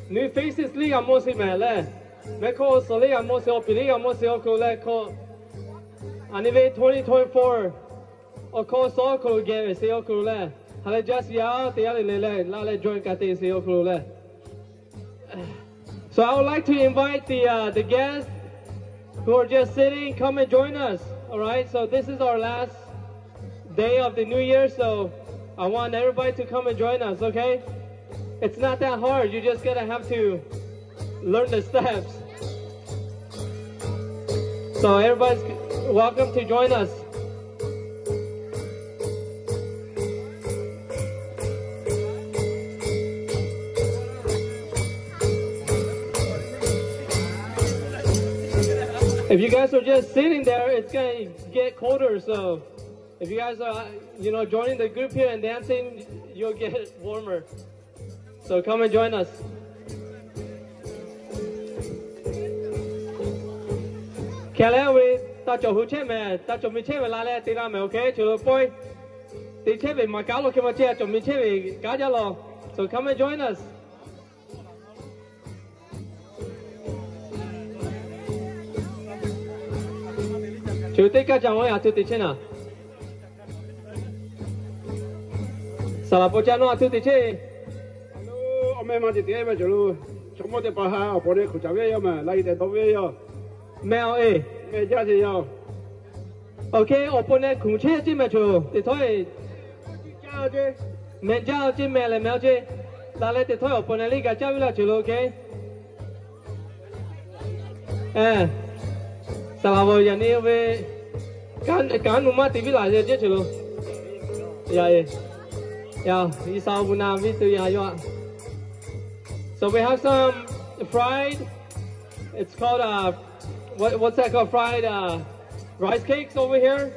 new faces liˇ g'a mawˇ sheˍ mehˍ leh, mehˍ hkawˇ awˬ suhˍ liˇ g'a mawˇ sheˍ, awˬ piˍ liˇ g'a mawˇ sheˍ awˬ hk'aw lo leh hkawˇ, a nyi ve twenty twenty-four awˬ hkawˇ suhˍ awˬ hk'aw lo geh ve sheˍ awˬ hk'aw lo leh, ha lehˬ jaˇ sheˍ yaˇ teˇ g'aˇ le le leh laˇ leh join kaꞈ te sheˍ awˬ hk'aw lo leh. So I would like to invite the, uh, the guests who are just sitting, come and join us. All right, so this is our last day of the new year, so I want everybody to come and join us, okay? It's not that hard. You just gotta have to learn the steps. So everybody's welcome to join us. If you guys are just sitting there, it's gonna get colder. So if you guys are, you know, joining the group here and dancing, you'll get warmer. So come and join us. Hk'e leh oˇ ve taˇ cawˬ hui chehˇ mehˍ, taˇ cawˬ miˬ chehˇ ve la leh te laˇ mehˍ, okay? Chi lo pawehˇ te chehˇ ve maˇ kaˉ lo hk'e maˇ chehˇ, a cawˬ miˬ chehˇ ve kaˉ jaˇ law. So come and join us. Chi teˇ kaˇ ca maˇ a tuˇ te chehˇ naˍ. Saˍ laˍ paw ca nawˇ a tuˇ te chehˇ. Awˬ meh maˇ te te mehˍ cawˬ lo. Chaw mawˇ teˇ hpaˍ ha awˬ pon leh hkuˬ caˍ ve yoˬ mehˍ, la yi tehꞈ dawˇ ve yoˬ. Meh awˬ e, meh jaˇ sheˍ yoˬ. Okay, awˬ pon leh hkuˬ chehˇ ceˇ mehˍ cawˬ lo teˇ htawˇ e. Meh jaˇ ceˇ mehˍ lehˬ meh ceˇ. La leh teˇ htawˇ awˬ pon leh liˇ g'a caˇ ve laˇ cawˬ lo, okay. Saˍ laˍ paw yaꞈ nyi ve kanˉ nu maˇ te viˉ laˬ ceˇ cawˬ lo. Ya e, ya, i sa vu na viˉ tu ya yoˬ. So we have some fried, it's called, uh, what, what's that called? Fried, uh, rice cakes over here.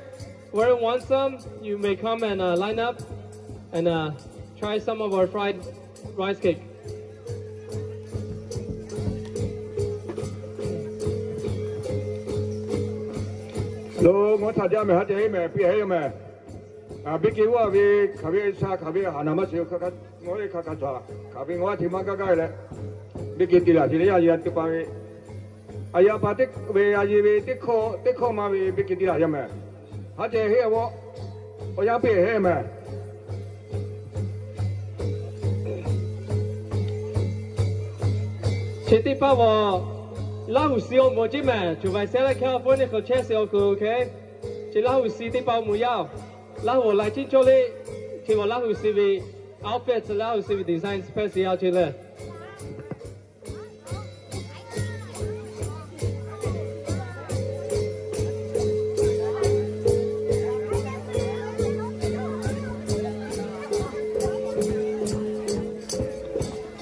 Whoever wants some, you may come and, uh, line up and, uh, try some of our fried rice cake. Lo, ngaw htaꞈ jaˇ mehˍ, haˉ te heˆ mehˍ, piˇ heˆ mehˍ. Biˇ ke g'aˇ ve hk'aˬ ve sha hk'aˬ ve haˍ naˍ maˇ shiˍ, ngaw e hk'a hk'a cawˬ, hk'aˬ ve ngaw a te maˇ gaˇ gaˇ leh, biˇ ke te laˬ te leh yaˇ yaˇ teˇ pa ve, a yaˇ pa teˇ ve a yeˇ ve teˇ hkawˇ teˇ hkawˇ maˇ ve biˇ ke te laˬ yaˇ mehˍ. Haˉ ceh heˆ a vawˆ, awˬ yanˇ piˇ heˆ mehˍ. Chi teˇ paˆ vaw, Laˇ huˍ si awˬ moˍ ceˇ mehˍ, cawˬ ve sehˉ leh California hk'aw chehˇ sheˍ awˬ hk'aw lo hk'e, chi Laˇ huˍ si teˇ paˆ awˬ moˍ yaˇ oˬ. Laˇ huˍ awˬ lai ciˉ cawˇ le, chi vaw Laˇ huˍ si ve outfit, Laˇ huˍ si ve design hpehꞈ sheˍ yaˇ oˬ chi lehˬ.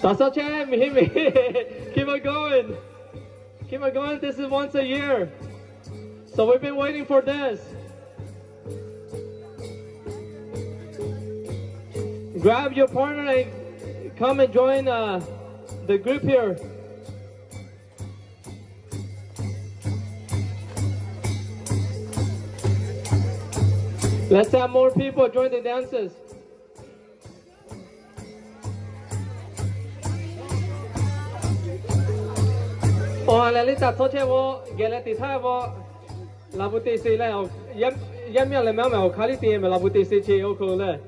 Taˍ saˉ chehˇ miˬ hiˆ miˬ. Keep on going. Keep on going. This is once a year. So we've been waiting for this. Grab your partner and come and join, uh, the group here. Let's have more people join the dances. Awˬ ha lehˬ liˇ taˇ htawˇ chehˇ vawˆ, geh leh teꞈ htaˇ vawˆ, laˬ bvuhꞈ te sheˍ leh, yaˇ miˇ lehˬ mehˍ mehˍ awˬ hk'aˇ liˇ te mehˍ, laˬ bvuhꞈ te sheˍ chi awˬ hk'aw lo lehˬ.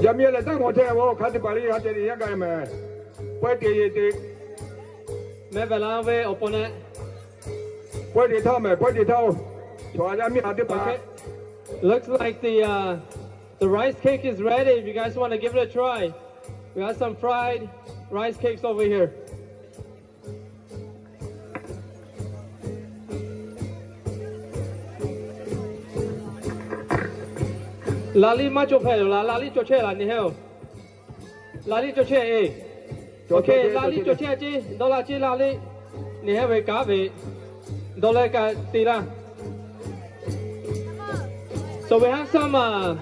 Yaˇ miˇ lehˬ taˇ ngaw chehˇ vawˆ, hk'a te paˍ liˇ ha ceh te yaˇ gaˇ mehˍ. Pawehˇ te yeˬ te. Meh ve la ve awˬ pon leh, pawehˇ te htaˇ mehˍ, pawehˇ te htaˇ oˬ. Chaw yaˇ miˇ ha teˇ paˍ. Looks like the, uh, the rice cake is ready if you guys wanna give it a try. We have some fried rice cakes over here. Laˇ liˇ maˇ cawˬ hpehꞈ yoˬ laˇ, laˇ liˇ cawˬ chehˇ laˇ nyi heˆ oˬ. Laˇ liˇ cawˬ chehˇ e. Laˇ liˇ cawˬ chehˇ ceˇ, dawˇ laˇ ceˇ laˇ liˇ. Nyi heˆ ve kanˉ ve dawˇ leh kaꞈ te laˇ. So we have some, uh,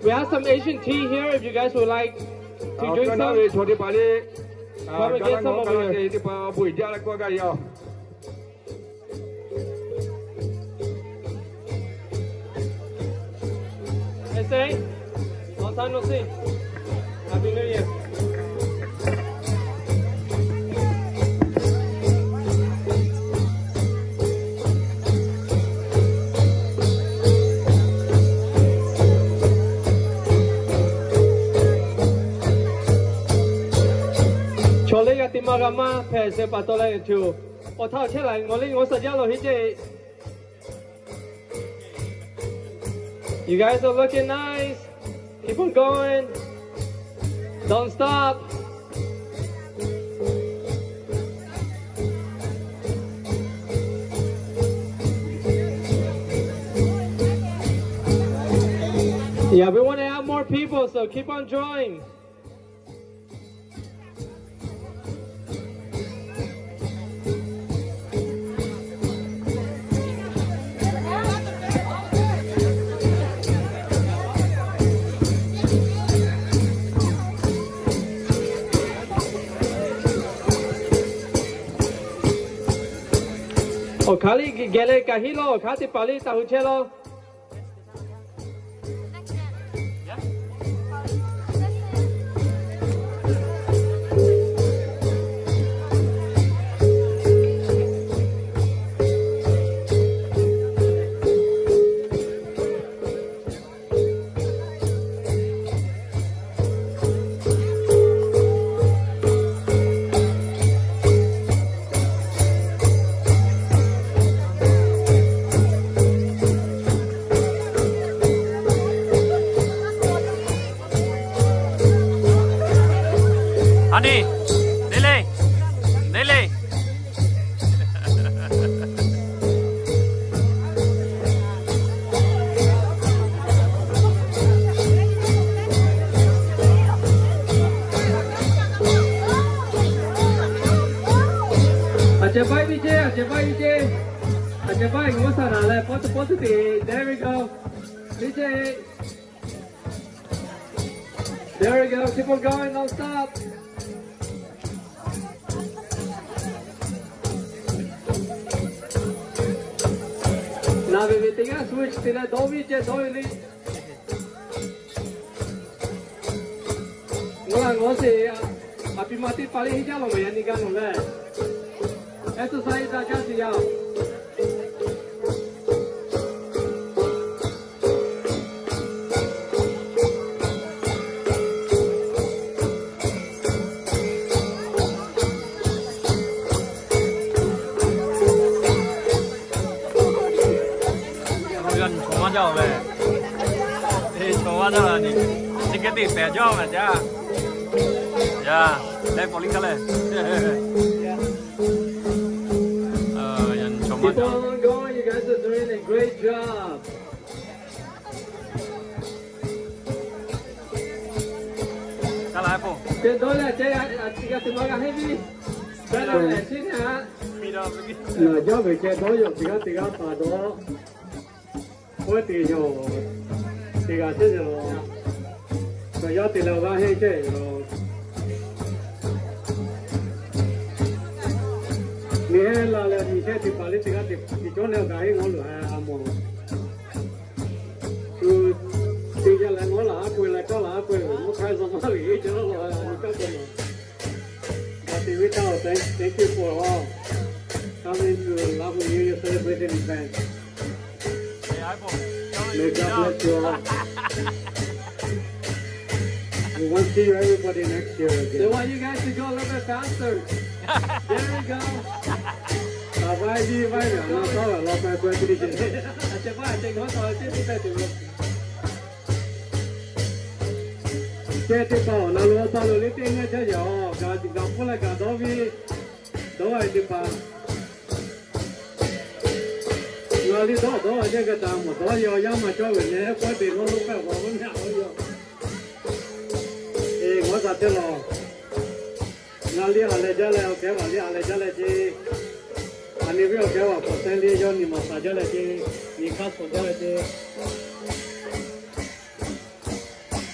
we have some Asian tea here if you guys would like to drink some. Chaw teˇ hpaˍ liˇ Come again, some of you. Teˇ hpaˍ bon jaˇ leh k'oˆ gaˇ yoˬ. Hey, Saint, long time no see. Happy New Year. Chaw liˇ g'a te maˇ g'a maˇ hpehꞈ shehˍ pa taw leh tuˬ, awˬ htaˇ awˬ chehˇ laˬ ngawˬ liˇ ngawˬ shaˍ jaˇ lo heˆ ceˇ. You guys are looking nice. Keep on going. Don't stop. Yeah, we want to have more people, so keep on drawing. Awˬ hk'aˬ liˇ geh leh kaꞈ hiˉ law, awˬ hk'aˬ teˇ hpaˍ liˇ taˇ hu chehˇ law. Aˬ niˬ, neˇ le, neˇ le. Aˬ ceh paˇ viˇ ceˇ, aˬ ceh paˇ viˇ ceˇ, aˬ ceh paˇ g'uˇ saˍ naˍ leh pawˇ tuˬ pawˇ tuˬ te, there we go. Viˇ ceˇ. There we go. Keep on going, don't stop. Naˬ ve ve teˇ g'aˇ switch te leh dawˇ viˇ ceˇ, dawˇ ve le. Ngaˬ la ngaˬ sheˍ, aˬ pi ma teˇ hpaˍ le heˆ jaˇ law maˬ yaꞈ nyi gaˇ nawˬ leh. Exercise daꞈ jaˇ sheˍ yaˇ. Chaw maˇ jaˇ ve. Chaw maˇ jaˇ ve ni. Chi hk'e te pehˬ jaˇ ve jaˇ. Yaˇ, leh paw liˇ hk'a leh. Keep on going, you guys are doing a great job. Ceh dawˇ leh ceh, teˇ g'aˇ teˇ ma g'a henˇ viˇ. Naˬ jaˇ ve ceh dawˇ yoˬ, teˇ g'aˇ teˇ g'aˇ paˍ dawˇ. Oˇ ve teˇ yoˬ, teˇ g'aˇ ceh yoˬ. Kaꞈ yaˇ te leh g'a henˇ ceh yoˬ. Miˬ heh la leh miˬ heh teˇ hpaˍ le teˇ g'aˇ teˇ cawˇ leh g'a henˇ ngaw loˬ a mawˬ. Shu teˇ g'aˇ leh ngaw laˬ a k'oˆ ve leh kaˇ laˬ a k'oˆ ve, mvuhˇ hk'aˇ zaw maˇ ve ceh law law a nyi kaˇ k'oˆ ve. But we tell thank, thank you for all coming to Labuh New Year celebration event. May God bless you all. We want to see you everybody next year again. They want you guys to go a little bit faster. There we go. Bye bye, bye bye. Ceh teˇ hpaˍ awˬ na lo awˬ pa lo le teˇ nyi caˇ yaꞈ, gaˬ pfuhˇ leh gaˬ dawˇ ve, dawˇ ve teˇ hpaˍ. Ngaˬ liˇ dawˇ dawˇ a ceh g'a taˍ mawˬ dawˇ yaˇ maˇ cawˇ ve nehˉ k'oˆ te lo lo pehˇ awˬ hk'aw lo nehˉ a lo yaˇ. Eˬ, ngaˬ hui htaꞈ te lawˬ. Ngaˬ liˇ a leh jaˇ leh awˬ kehˉ vaˬ liˇ a leh jaˇ leh ce. A nyi ve awˬ kehˉ vaˬ k'awꞈ te le yawˇ nyi maˍ taˍ jaˇ leh ce. Nyi hk'aˇ suhˍ jaˇ leh ce.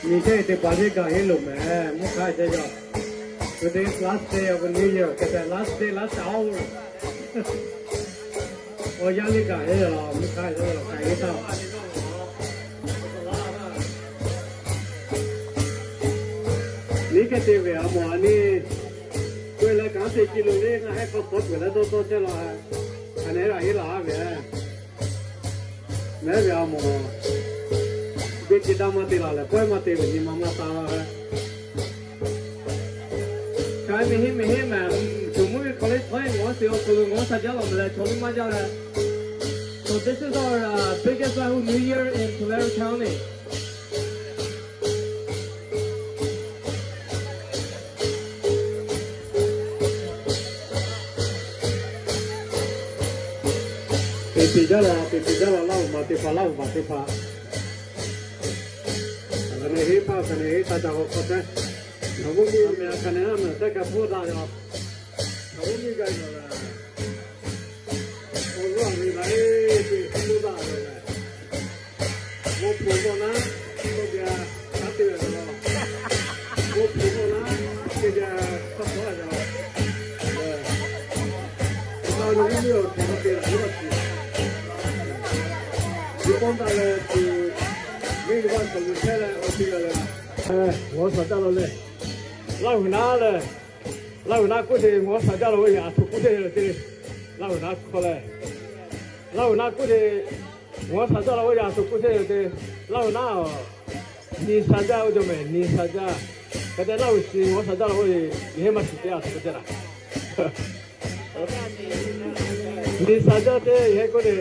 Nyi ceh teˇ hpaˍ liˇ gaˬ henˇ loˬ mehˍ, mvuhˇ hk'aˇ ceh yaˇ. Today's last day of the new yeor, hk'e te last day, last hour. Awˬ yanˇ liˇ kaꞈ heˆ la, mvuhˇ hk'aˇ yawˇ la k'ai ve htaˇ, liˇ hk'e te ve a mawˬ a ni, k'oˆ leh kanˉ te ci lo le, ngaˬ heˆ k'aw tawˇ peuˬ leh dawˇ tawˇ chehˇ la, a nehˉ la heˆ la ve. Mehˉ ve a mawˬ, biˇ te daˇ maˇ te la lehˬ, pawehˇ maˇ te ve nyi ma maˇ taˇ la ve. K'ai miˬ heˆ miˬ heˆ mehˍ, Chawˬ mvuhˇ ve college htaˇ ngaˬ hui awˬ hk'aw lo ngaˬ hui sha jaˇ la mehˍ leh, chaw liˇ maˇ jaˇ leh. So this is our uh, biggest Lahu New Year in Tulare County. Te te jaˇ la, te te jaˇ la, Laˇ huˍ maˬ teˇ hpaˍ, Laˇ huˍ maˬ teˇ hpaˍ. Kaꞈ nehˬ heˆ hpaˇ, kaꞈ nehˬ heˆ taˇ ca k'awꞈ hk'aw chehˇ. Nawˬ g'uˇ miˬ a mehˍ, kaꞈ nehˬ a mehˍ teˇ kaꞈ hpfuhˇ daꞈ yaˬ. Nawˬ g'uˇ miˬ gaˬ yaˬ la. Awˬ laˇ ve la e, te hpfuhˇ daꞈ ve la. Mawˇ hpu mawˇ naˉ, k'oˆ ve a, taˇ te ve la. Mawˇ hpu mawˇ naˉ, te ve a, taˇ hpawˇ la ve la. Nawˬ g'uˇ miˬ awˬ hk'e maˇ te la, g'uˇ laˇ tuˬ. Yuˬ k'awˇ daꞈ leh tuˬ, miˬ g'uˇ baˆ k'awꞈ yuˬ chehˇ leh awˬ te la leh. Ngaˬ hui sha jaˇ la leh, Laˇ huˍ naˉ leh, Laˇ huˍ naˉ k'oˆ te, ngaˬ hui sha jaˇ la ve yaꞈ a htoꞈ k'oˆ te te, Laˇ huˍ naˉ hk'aw leh, Laˇ huˍ naˉ k'oˆ te, ngaˬ hui sha jaˇ la ve yaꞈ a htoꞈ k'oˆ te te, Laˇ huˍ naˉ nyi sha jaˇ oˇ jaw mehˍ, nyi sha jaˇ. Hk'e te Laˇ huˍ shiˍ ngaˬ hui sha jaˇ la ve, yehˬ heˆ maˇ shiˍ te a htoꞈ k'oˆ te la. Nyi sha jaˇ te yehˬ heˆ k'oˆ te,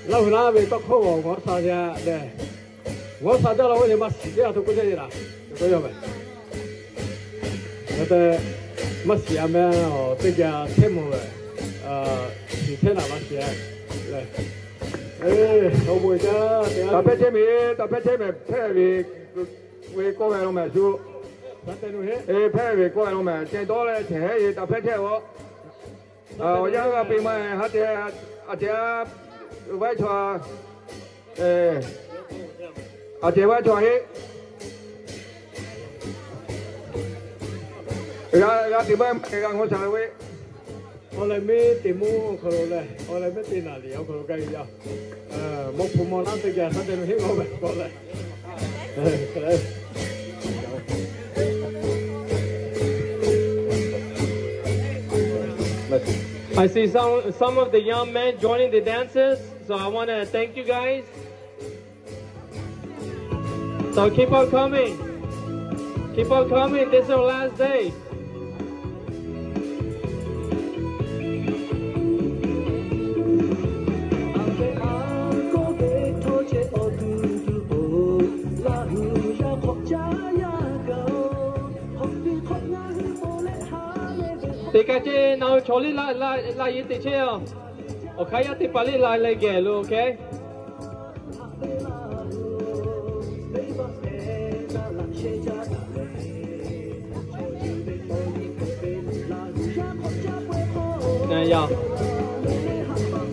Laˇ huˍ naˉ ve tawˇ hkawˇ g'awˬ ngaˬ hui sha jaˇ leh, ngaˬ hui sha jaˇ la ve yehˬ maˇ shiˍ te a htoꞈ k'oˆ te la. K'oˆ yaˇ mehˍ. Hk'e te maˇ shiˍ a mehˍ, teˇ geh chehˇ mawˬ ve, shiˍ chehˇ naˍ maˇ shiˍ a leh. Awˬ bon jaˇ te, taˍ hpehˇ chehˇ mehˍ, taˍ hpehˇ chehˇ mehˍ, hpehˇ ve ve kawˆ ve lo mehˍ shu. Hpehˇ ve kawˆ ve lo mehˍ, ceh dawˇ leh ceh heˉ e taˍ hpehˇ chehˇ a. Awˬ yanˇ g'a peꞈ maˇ ha te, a ceh a, vaiˇ chaw, a ceh vaiˇ chaw heˆ. G'a g'a te maˇ g'a ngaw shaˍ ve. Awˬ leh miˇ te mvuhˇ awˬ hk'aw lo leh, awˬ leh miˇ te naˍ liꞈ awˬ hk'aw lo gaˇ ve yaˇ. Mawˇ hpu mawˇ naˉ teˇ geh sha te lo heˆ g'awˇ ve k'awꞈ leh. I see some, some of the young men joining the dances, so I want to thank you guys. So keep on coming. Keep on coming. This is our last day. Teˇ kaꞈ ce nawˬ hui chaw liˇ la la la yehˬ teꞈ chehˇ a. Awˬ hk'aˇ yaˇ teˇ hpaˍ liˇ la leh geh lo, okay?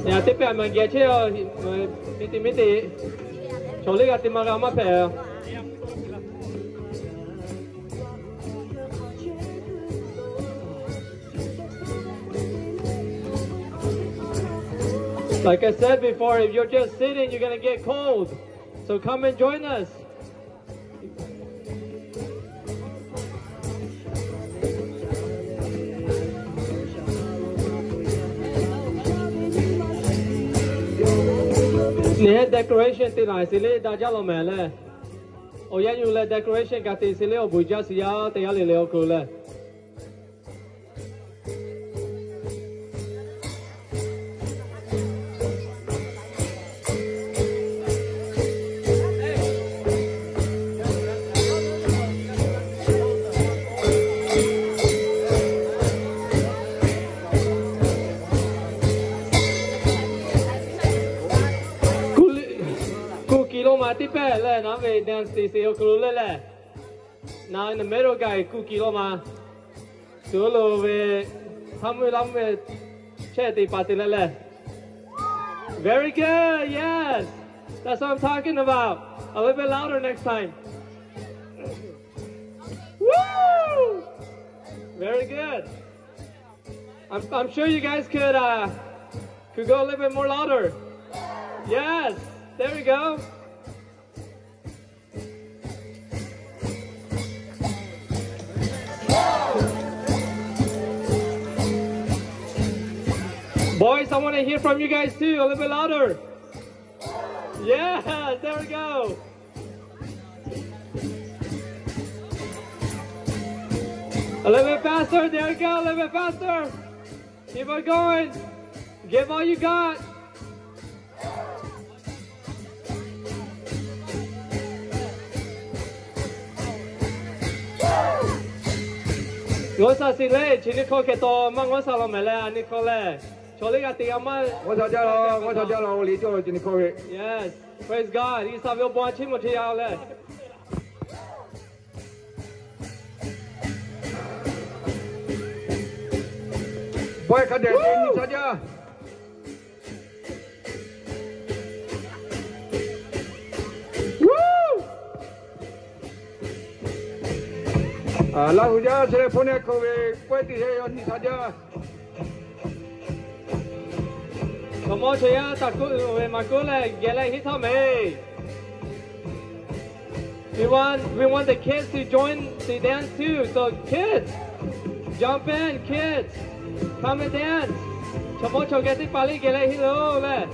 Yaꞈ teˇ pehˍ maˬ geh chehˇ a, miˇ te miˇ te, chaw liˇ g'a te ma g'a maˇ hpehꞈ. Like I said before, if you're just sitting, you're gonna get cold. So come and join us. Nehˬ decoration te la si le daꞈ jaˇ law mehˍ leh, awˬ yanˇ yuˬ leh decoration kaꞈ te si le awˬ bon jaˇ si yaˇ te yaˇ le le awˬ hk'aw lo leh. Kuˬ kiˬ lo ma teˇ pehˍ leh naˍ ve dance te se awˬ hk'aw lo leh leh, naˍ ve naˍ mehˉ lo gaˬ kuˬ kiˬ lo ma, suˬ lo ve haˉ mvuhˇ laˇ mvuhˇ ve chehˇ te pa te leh leh. Very good. Yes. That's what I'm talking about. A little bit louder next time. I'm, I'm sure you guys could, uh, could go a little bit more louder. Yes, there we go. Boys, I want to hear from you guys too, a little bit louder. Yeah, there we go. A little bit faster, there we go, a little bit faster. Keep on going. Give all you got. Ngawˇ sha shiˍ le, chi nyi hkawˇ hk'e taw maˇ ngawˇ sha law mehˍ leh, a nyi hkawˇ lehˬ, chaw liˇ g'a te g'a maˇ, ngawˇ sha jaˇ law, ngawˇ sha jaˇ law, o liꞈ cawˇ chi nyi hkawˇ ve. Yes, praise God. G'uiˬ sha ve awˬ bon a chiˇ mvuh hti ya leh. Bawehˇ hk'a dehꞈ te nyi sha jaˇ. Laˇ hu jaˇ, chi lehˬ hpawˇ neˆ hk'oˆ ve pawehˇ teˇ heˆ yaw nyi sha jaˇ. Chaw mawˇ chaw yaˇ taꞈ kuˆ uiˍ ve maˍ kuˆ leh geh leh henˇ htawˇ mehˍ. We want, we want the kids to join the dance too. So kids, jump in, kids, come and dance. Chaw mawˇ chaw geh teˇ hpaˍ liˇ geh leh henˇ loˬ leh.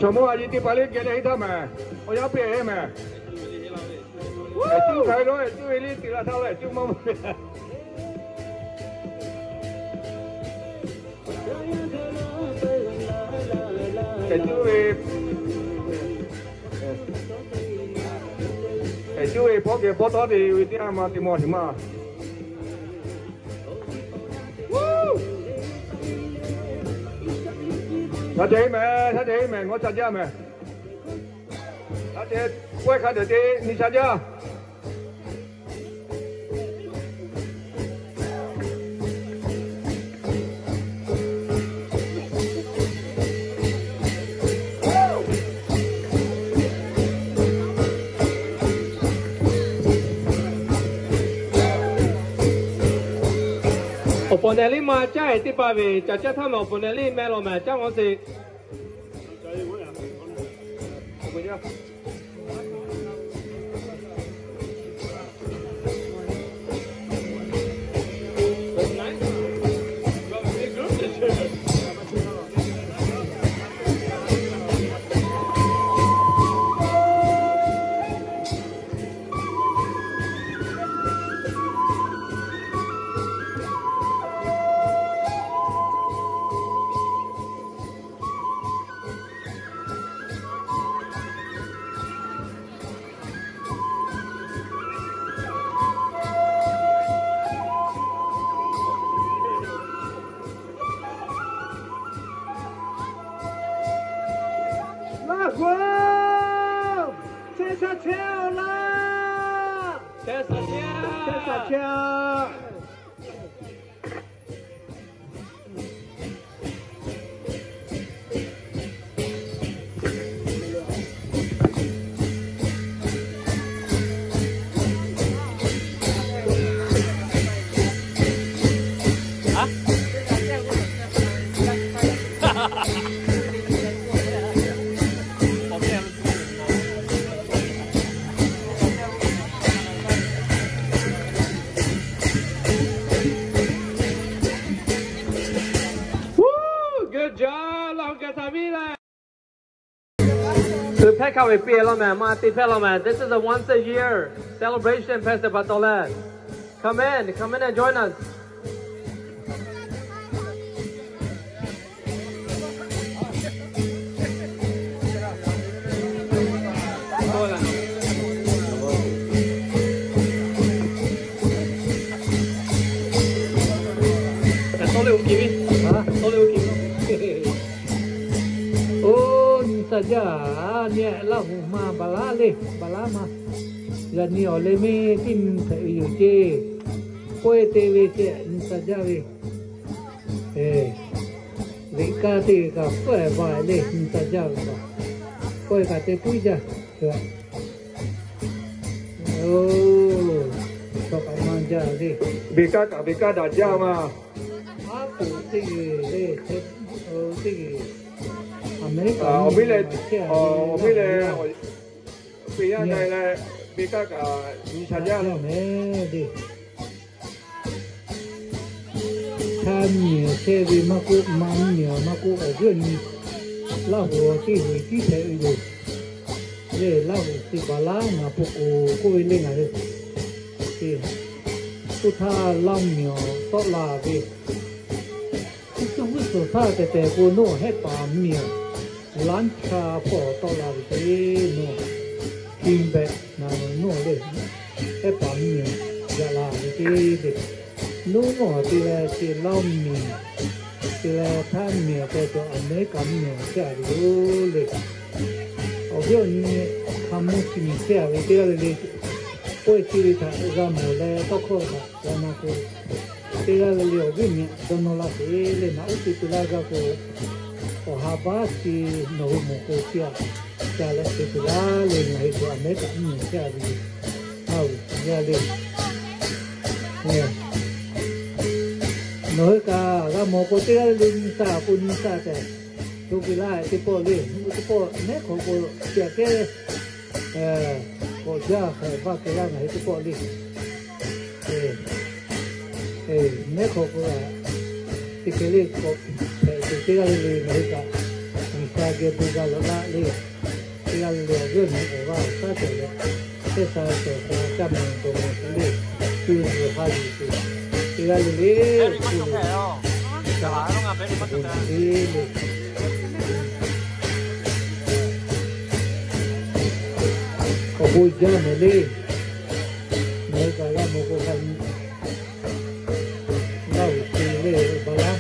Chaw mawˇ a yiˇ teˇ hpaˍ liˇ geh leh henˇ htawˇ mehˍ. Awˬ yanˇ piˇ heˆ mehˍ. Cuˇ hk'ai lo, cuˇ ve liˇ tiꞈ la htaˇ lo, cuˇ maˇ maˇ. Cuˇ ve, cuˇ ve hpawˇ geh pawˇ tawˉ te ve teˇ yanˇ ma te maw heˍ maˇ. Shaˉ ceh mehˍ, shaˉ ceh mehˍ, ngawˇ ca jaˇ mehˍ. Shaˉ ceh, pawehˇ hk'a dehꞈ te nyi sha jaˇ. Awˬ pawˍ nehˬ liˇ ma caˇ e teˇ hpaˍ ve caˬ caˇ htaˇ mehˍ, awˬ pawˍ nehˬ liˇ meh law mehˍ, caˇ ngawˬ sheˍ. Laˇ hu, chehˇ sha chehˇ-oˬ laˇ. Chehˇ sha chehˇ, chehˇ sha chehˇ. Good job, Laˇ hu Gaˬ htaꞈ viˉ leh. Hpehˇ hk'a ve piˇ law mehˍ, maˇ te hpehˇ law mehˍ. This is a once a year celebration hpehˇ sheˍ pa taw leh. Come in, come in and join us. Oˇ nyi ca jaˇ, nyi Laˇ hu ma baˬ laˉ le, baˬ laˉ ma. Yaꞈ nyi awˬ leh mehˇ tiˇ nyi hpehꞈ ve yoˬ ceˇ. Pawehˇ te ve ceh nyi ca jaˇ ve. Liꞈ kaˇ teˇ kaꞈ pawehˇ baˬ le, nyi ca jaˇ ve kaꞈ. Pawehˇ kaꞈ te puiˉ jaˇ. Oˇ, chaw kaꞈ maˇ Beˬ kaˇ kaꞈ beˬ kaˇ daꞈ jaˇ ma. Aˉ poꞈ teˇ g'uiˬ le, teˇ g'uiˬ, Aˍmeˍriˆkaˍ awˬ miˉ leh, awˬ miˉ leh, peˬ yaˇ na leh, beˬ kaˇ kaꞈ nyi sha jaˇ mehˍ le. Htaˇ miˬ chehˇ ve maˇ k'oˆ, maˇ miˬ maˇ k'oˆ, awˬ viˉ awˬ nyi Laˇ huˍ teˇ huiˍ tiˉ hpehꞈ ve yoˬ. Lehˬ Laˇ huˍ teˇ baˬ laˇ ngaˬ pu k'oˍ k'oˆ ve le ngaˬ hui. Oˇ htaˇ Laˇ miˬ awˬ tawˆ la ve, chi teˇ g'uˇ suhˍ htaˇ tehˬ tehˬ k'o, nawˬ hehˆ paˍ miˬ awˬ laˇ chaˇ hpawˇ tawˆ la ve ce, nawˬ Tibet ngaˬ nawˬ le, hehˆ paˍ miˬ awˬ yaꞈ la ve ce le. Nawˬ te leh ce Laˇ miˬ, te leh htaˇ miˬ awˬ te tuˬ Aˍmeˍriˆkaˍ miˬ awˬ chehˇ a ve yoˬ le. Awˬ viˉ awˬ nyi hk'a mvuhˇ chi miˬ chehˇ a ve teˇ g'aˇ le le, pawehˇ ce ve htaꞈ g'a mawˬ leh tawˇ hkawˇ htaꞈ g'a na k'o, teˇ g'aˇ le le awˬ viˉ awˬ nyi dawˇ nawˇ laˇ sheˍ le. Naꞈ uˉ te te laˇ gaˇ k'o, awˬ ha baˉ ce nawˬ hui mawˬ k'o ce a, ca leh te te laˇ le. Ngaˬ hui tuˬ Aˍmeˍriˆkaˍ mvuhˇ miˬ chehˇ a ve yoˬ. Maˇ uiˍ yaˇ le. Nawˬ hui kaꞈ g'a mawˬ k'o teˇ g'aˇ le le nyi sha k'o nyi sha tehꞈ, to ke laˇ teˇ pawˆ le. Teˇ pawˆ nehˉ hk'awꞈ k'o, chi aꞈ kehˉ k'awꞈ jaˇ hk'a baˇ kehˬ laˇ ngaˬ hui teˇ pawˆ le. Nehˉ hk'awꞈ k'o, teˇ hkeh le k'awꞈ hpehꞈ tuˬ teˇ g'aˇ le le ngaˬ hui kaꞈ, G'uiˬsha geh bon ga lawꞈ laˆ le. Teˇ g'aˇ le le awˬ viˉ awˬ nyi awˬ g'aˇ awˬ shaˉ cawˬ leh, chehˇ sha cawˬ sha caˇ mehˍ dawˬ mehˍ tuˬ le, cuˇ yiˍ ha yiˍ tuˬ, teˇ g'aˇ le le awˬ hkuˇ lo le le. Awˬ bon jaˇ mehˍ le. Ngaˬ hui kaꞈ g'a mawˬ k'o hk'a nyi Laˇ huˍ te le baˬ laˇ.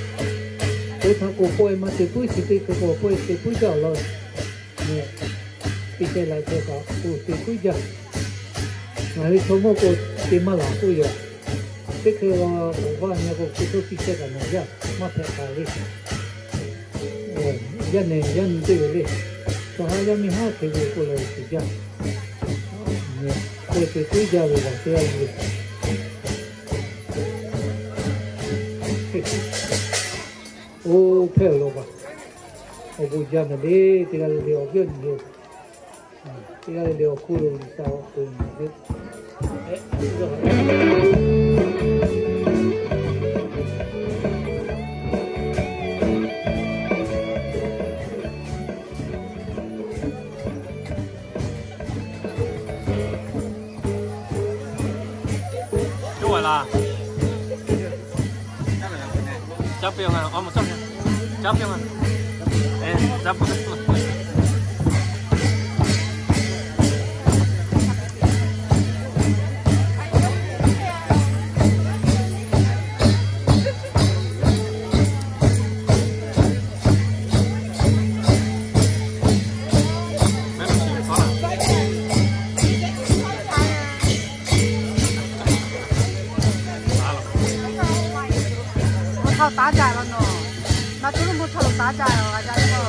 Oˇ htaˇ k'o pawehˇ maˇ te puiˉ chi teˇ hkui k'o pawehˇ te puiˉ jaˇ awˬ lawn. Teˇ ceh laiˬ ceh kaꞈ k'o te puiˉ jaˇ. Ngaˬ hui chaw mawˇ k'o te maˇ laˬ k'oˆ yaꞈ. Teˇ hkui la k'oˍ vaˇ nyi k'o hkui htoˇ teˇ ceh kaꞈ ngaˬ yaˇ maˇ hpehꞈ taˍ le. Yaˇ nehˬ yaˇ nyi teˇ ve le. Chaw haˉ yaˇ miˇ haˉ hk'e ve k'oˆ leh te jaˇ. K'oˆ te puiˉ jaˇ ve laˬ teˇ g'aˇ le. Oˇ hpehˇ awˬ lawn kaꞈ, awˬ bon jaˇ mehˍ le. Teˇ g'aˇ le le awˬ viˉ awˬ nyi le, teˇ g'aˇ le le awˬ hkuˇ lo G'uiˬsha awˬ pon le. Chaw taˉ jaˇ law nawˬ. Naˬ tuˬ lo mvuhˇ chaw lo taˉ jaˇ law, g'a jaˇ law.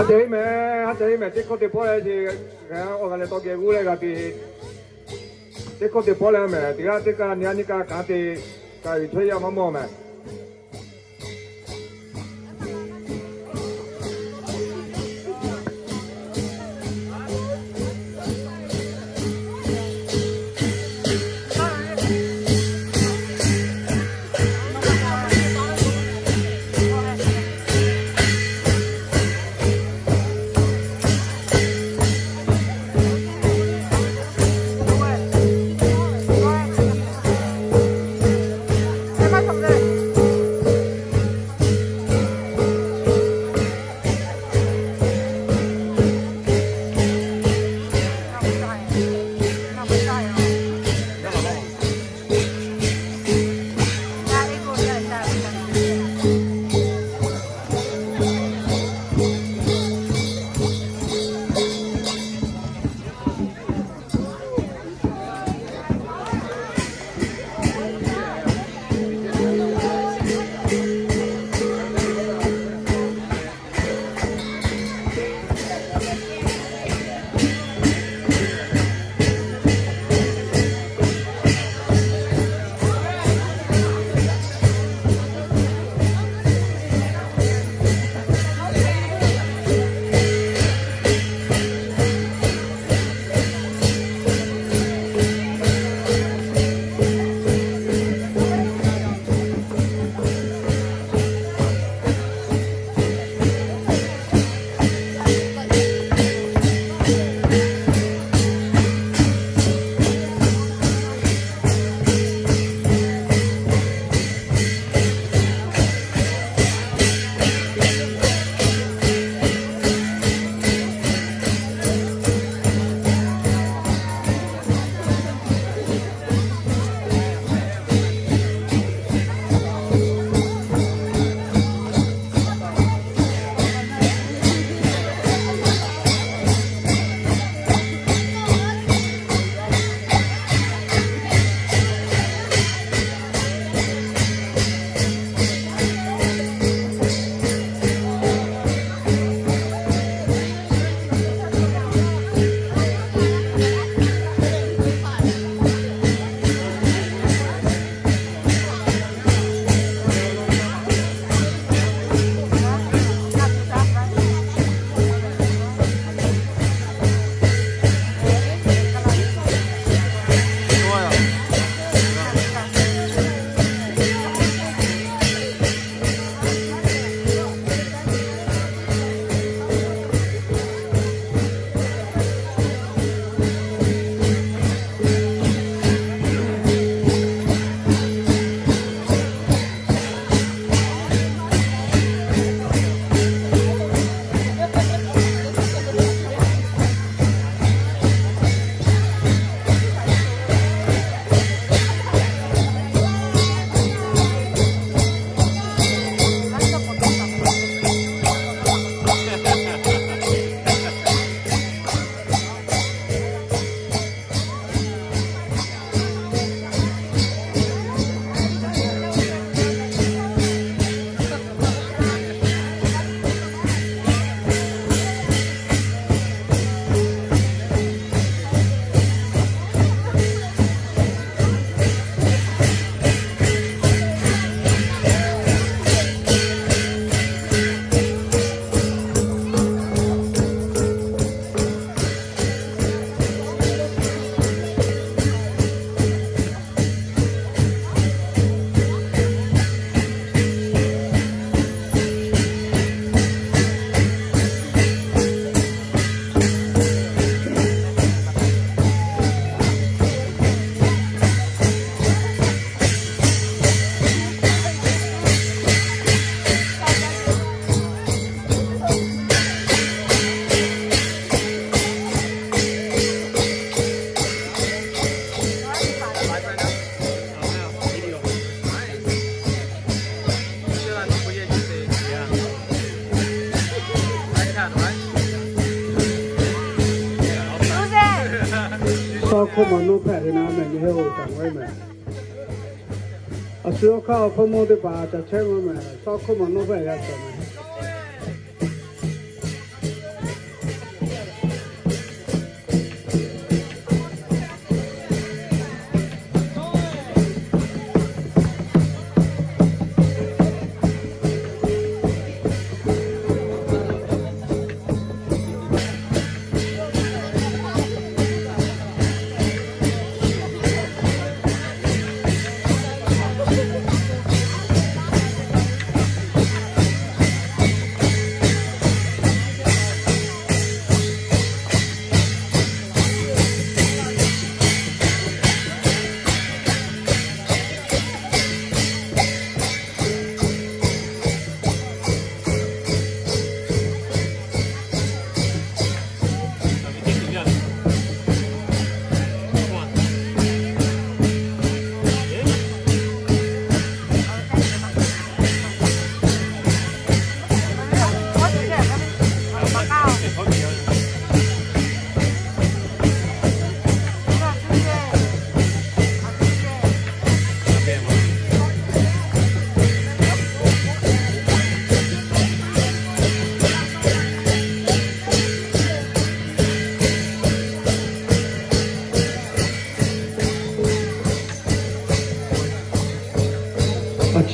Te mehˍ, ha te mehˍ, teˇ hkawˇ te pawˆ leh chi, ngaˬ awˬ g'a leh tawˇ geh g'uˇ leh g'a te, teˇ hkawˇ te pawˆ leh mehˍ, teˇ g'aˇ teˇ kaˇ nyi a nyi kaˇ kanˉ te, kaꞈ uiˍ chaweh yaˇ maˇ mawˬ mehˍ. Tawˇ hkawˇ maˬ nawˇ hpehꞈ ve na mehˍ, nyi heˆ oˬ caꞈ ve mehˍ. Awˬ shu awˬ hk'aˇ awˬ hk'aw mawˇ teˇ hpaˍ caꞈ chehˇ ve mehˍ. Tawˇ hkawˇ maˬ nawˇ hpehꞈ g'a caꞈ mehˍ.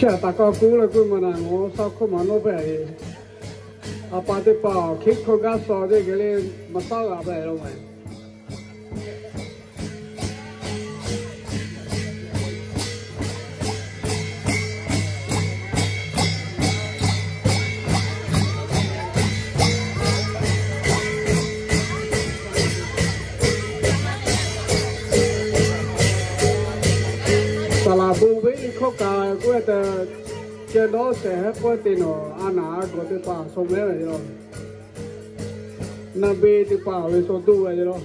Taˍ k'aw kuˉ leh kuˇ maˬ naˍ, ngaˬ hui shaˉ hk'oˆ maˍ nawˉ pehˇ ve, a pa teˇ hpaˍ hkiˆ hkawˇ gaˇ suh teˇ geh le, maˇ shaˉ g'a pehˇ lo maˬ. Saˍ laˍ bon venˇ hkawˇ kaꞈ k'oˆ ve tehꞈ, ceh dawˇ shehˍ hehˉ pawehˇ te nawˬ, a naˍ a gawˬ teˇ hpaˍ shaw mehˉ ve yoˬ. Naˍ beˬ teˇ hpaˍ ve shaw doˇ ve yoˬ.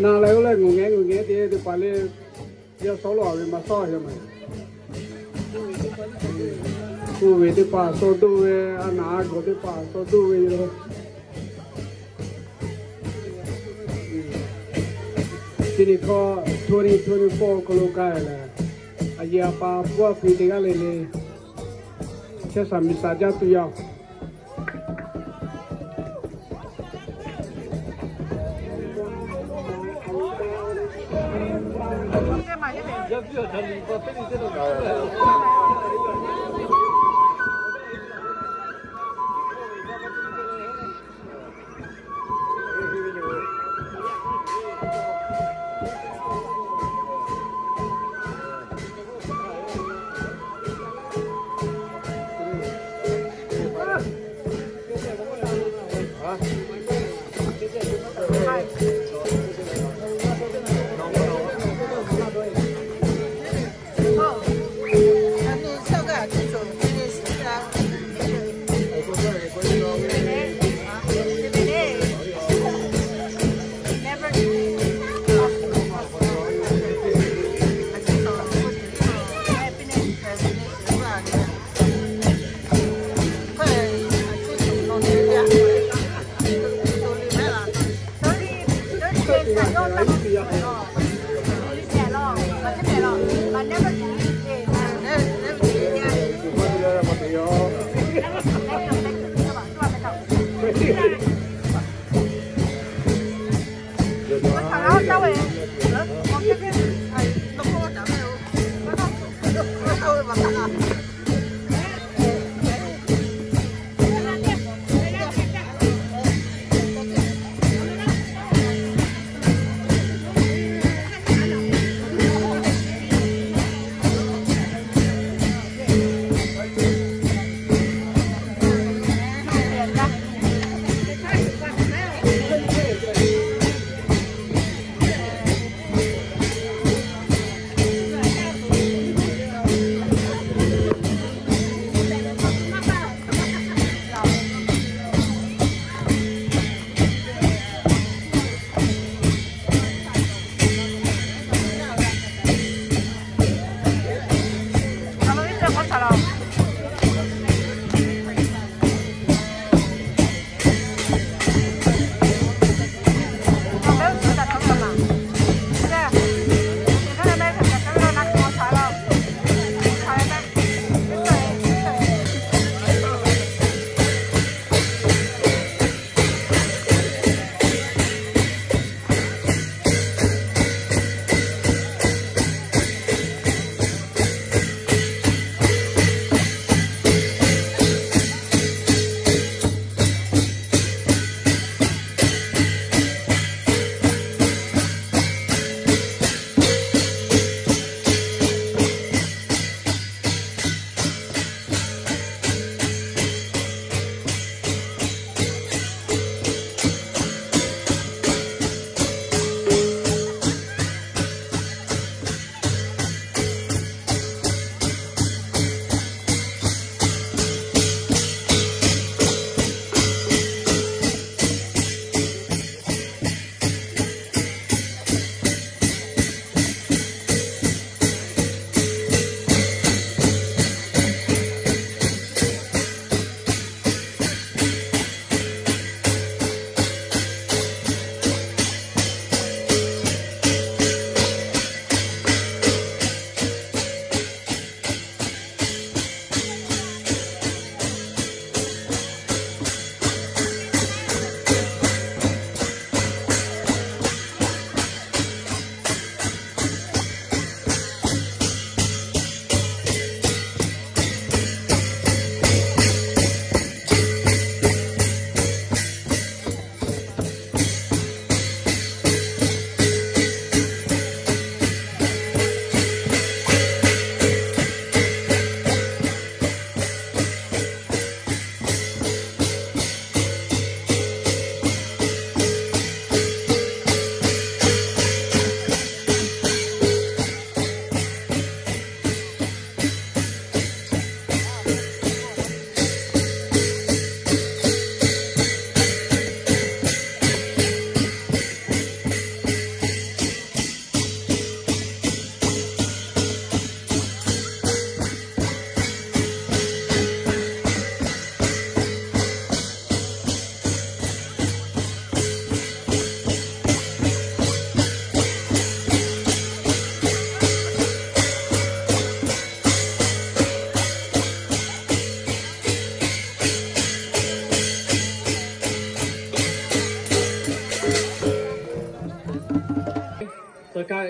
Naˍ leh oˇ leh ngaˬ ngeh ngaˬ ngeh te teˇ hpaˍ le, yaˇ shaw law ve maˇ shaw ve maˬ. Oˇ ve teˇ hpaˍ shaw doˇ ve, a naˍ a gawˬ teˇ hpaˍ shaw doˇ ve yoˬ. Chi nyi hkawˇ twenty twenty-four hk'aw lo k'ai lehˬ, a yehˬ a pa pfuhˇ a pi teˇ g'aˇ le le, chehˇ shaˍ miˬ shaˍ jaˇ tuˬ yoˬ.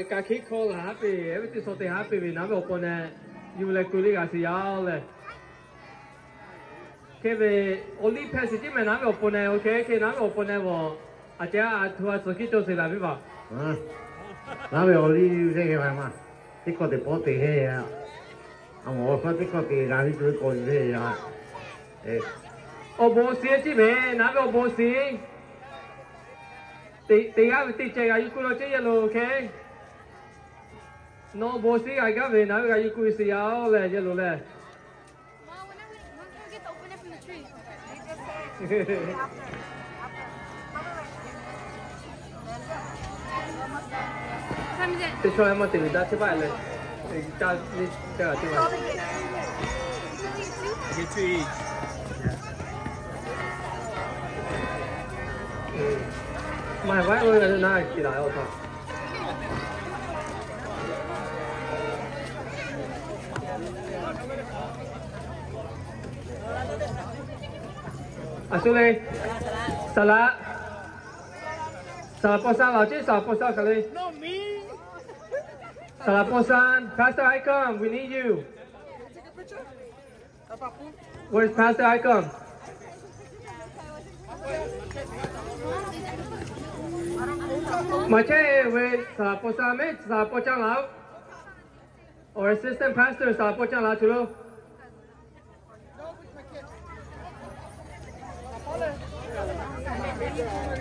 Ka hkiˉ hkawˇ laˬ haˉ peˬ, eˉ ve teˇ shaw te haˉ peˬ ve naˉ ve awˬ pon neh, yuˬ leh keu le g'a shiˍ yaˇ leh. Hk'e ve, awˬ liˇ hpehꞈ shiˍ tiˉ meh naˉ ve awˬ pon neh, oˇ hk'e hk'e naˉ ve awˬ pon neh vaˬ, aˬ ceh aˬ htoꞈ ma tcuh kiˇ cawˬ sheˍ laˬ ve vaˬ. Naˉ ve awˬ liˇ ve hk'e maˇ, teˇ hkawˇ teꞈ pawˆ te hk'e, a mawˬ awˬ hk'aw teˇ hkawˇ teꞈ g'a ve tuˬ ve k'awꞈ yuˬ ve yaˇ. Awˬ bon shiˍ tiˉ meh naˉ ve awˬ bon shiˍ. Teˇ g'aˇ ve teˇ ceh g'a yuˬ kuiˬ la ceˇ yehˬ lo hk'e. Nawˬ bon shiˍ g'a gaˇ ve naˉ ve g'a yuˬ kuiˬ shiˍ yaˇ-oˬ leh yehˬ lo leh. Teˇ chaw maˇ te ve daꞈ chehˇ baˆ leh, ca, ca, ca. Maˇ heˆ vaˇ lo na ci laˬ awˬ htaꞈ. A shu le, saˍ laꞈ, saˍ laꞈ paw sha laˬ ceˇ, saˍ laꞈ paw sha kaˬ le. Saˍ laꞈ paw sha, Pastor Icon, we need you. Where's Pastor Icon? Maˬ chehˇ ve saˍ laꞈ paw sha mehˉ, saˍ laꞈ paw caˇ laˬ-oˬ. Or assistant pastor, saˍ laꞈ paw caˇ laˬ tuˬ lo.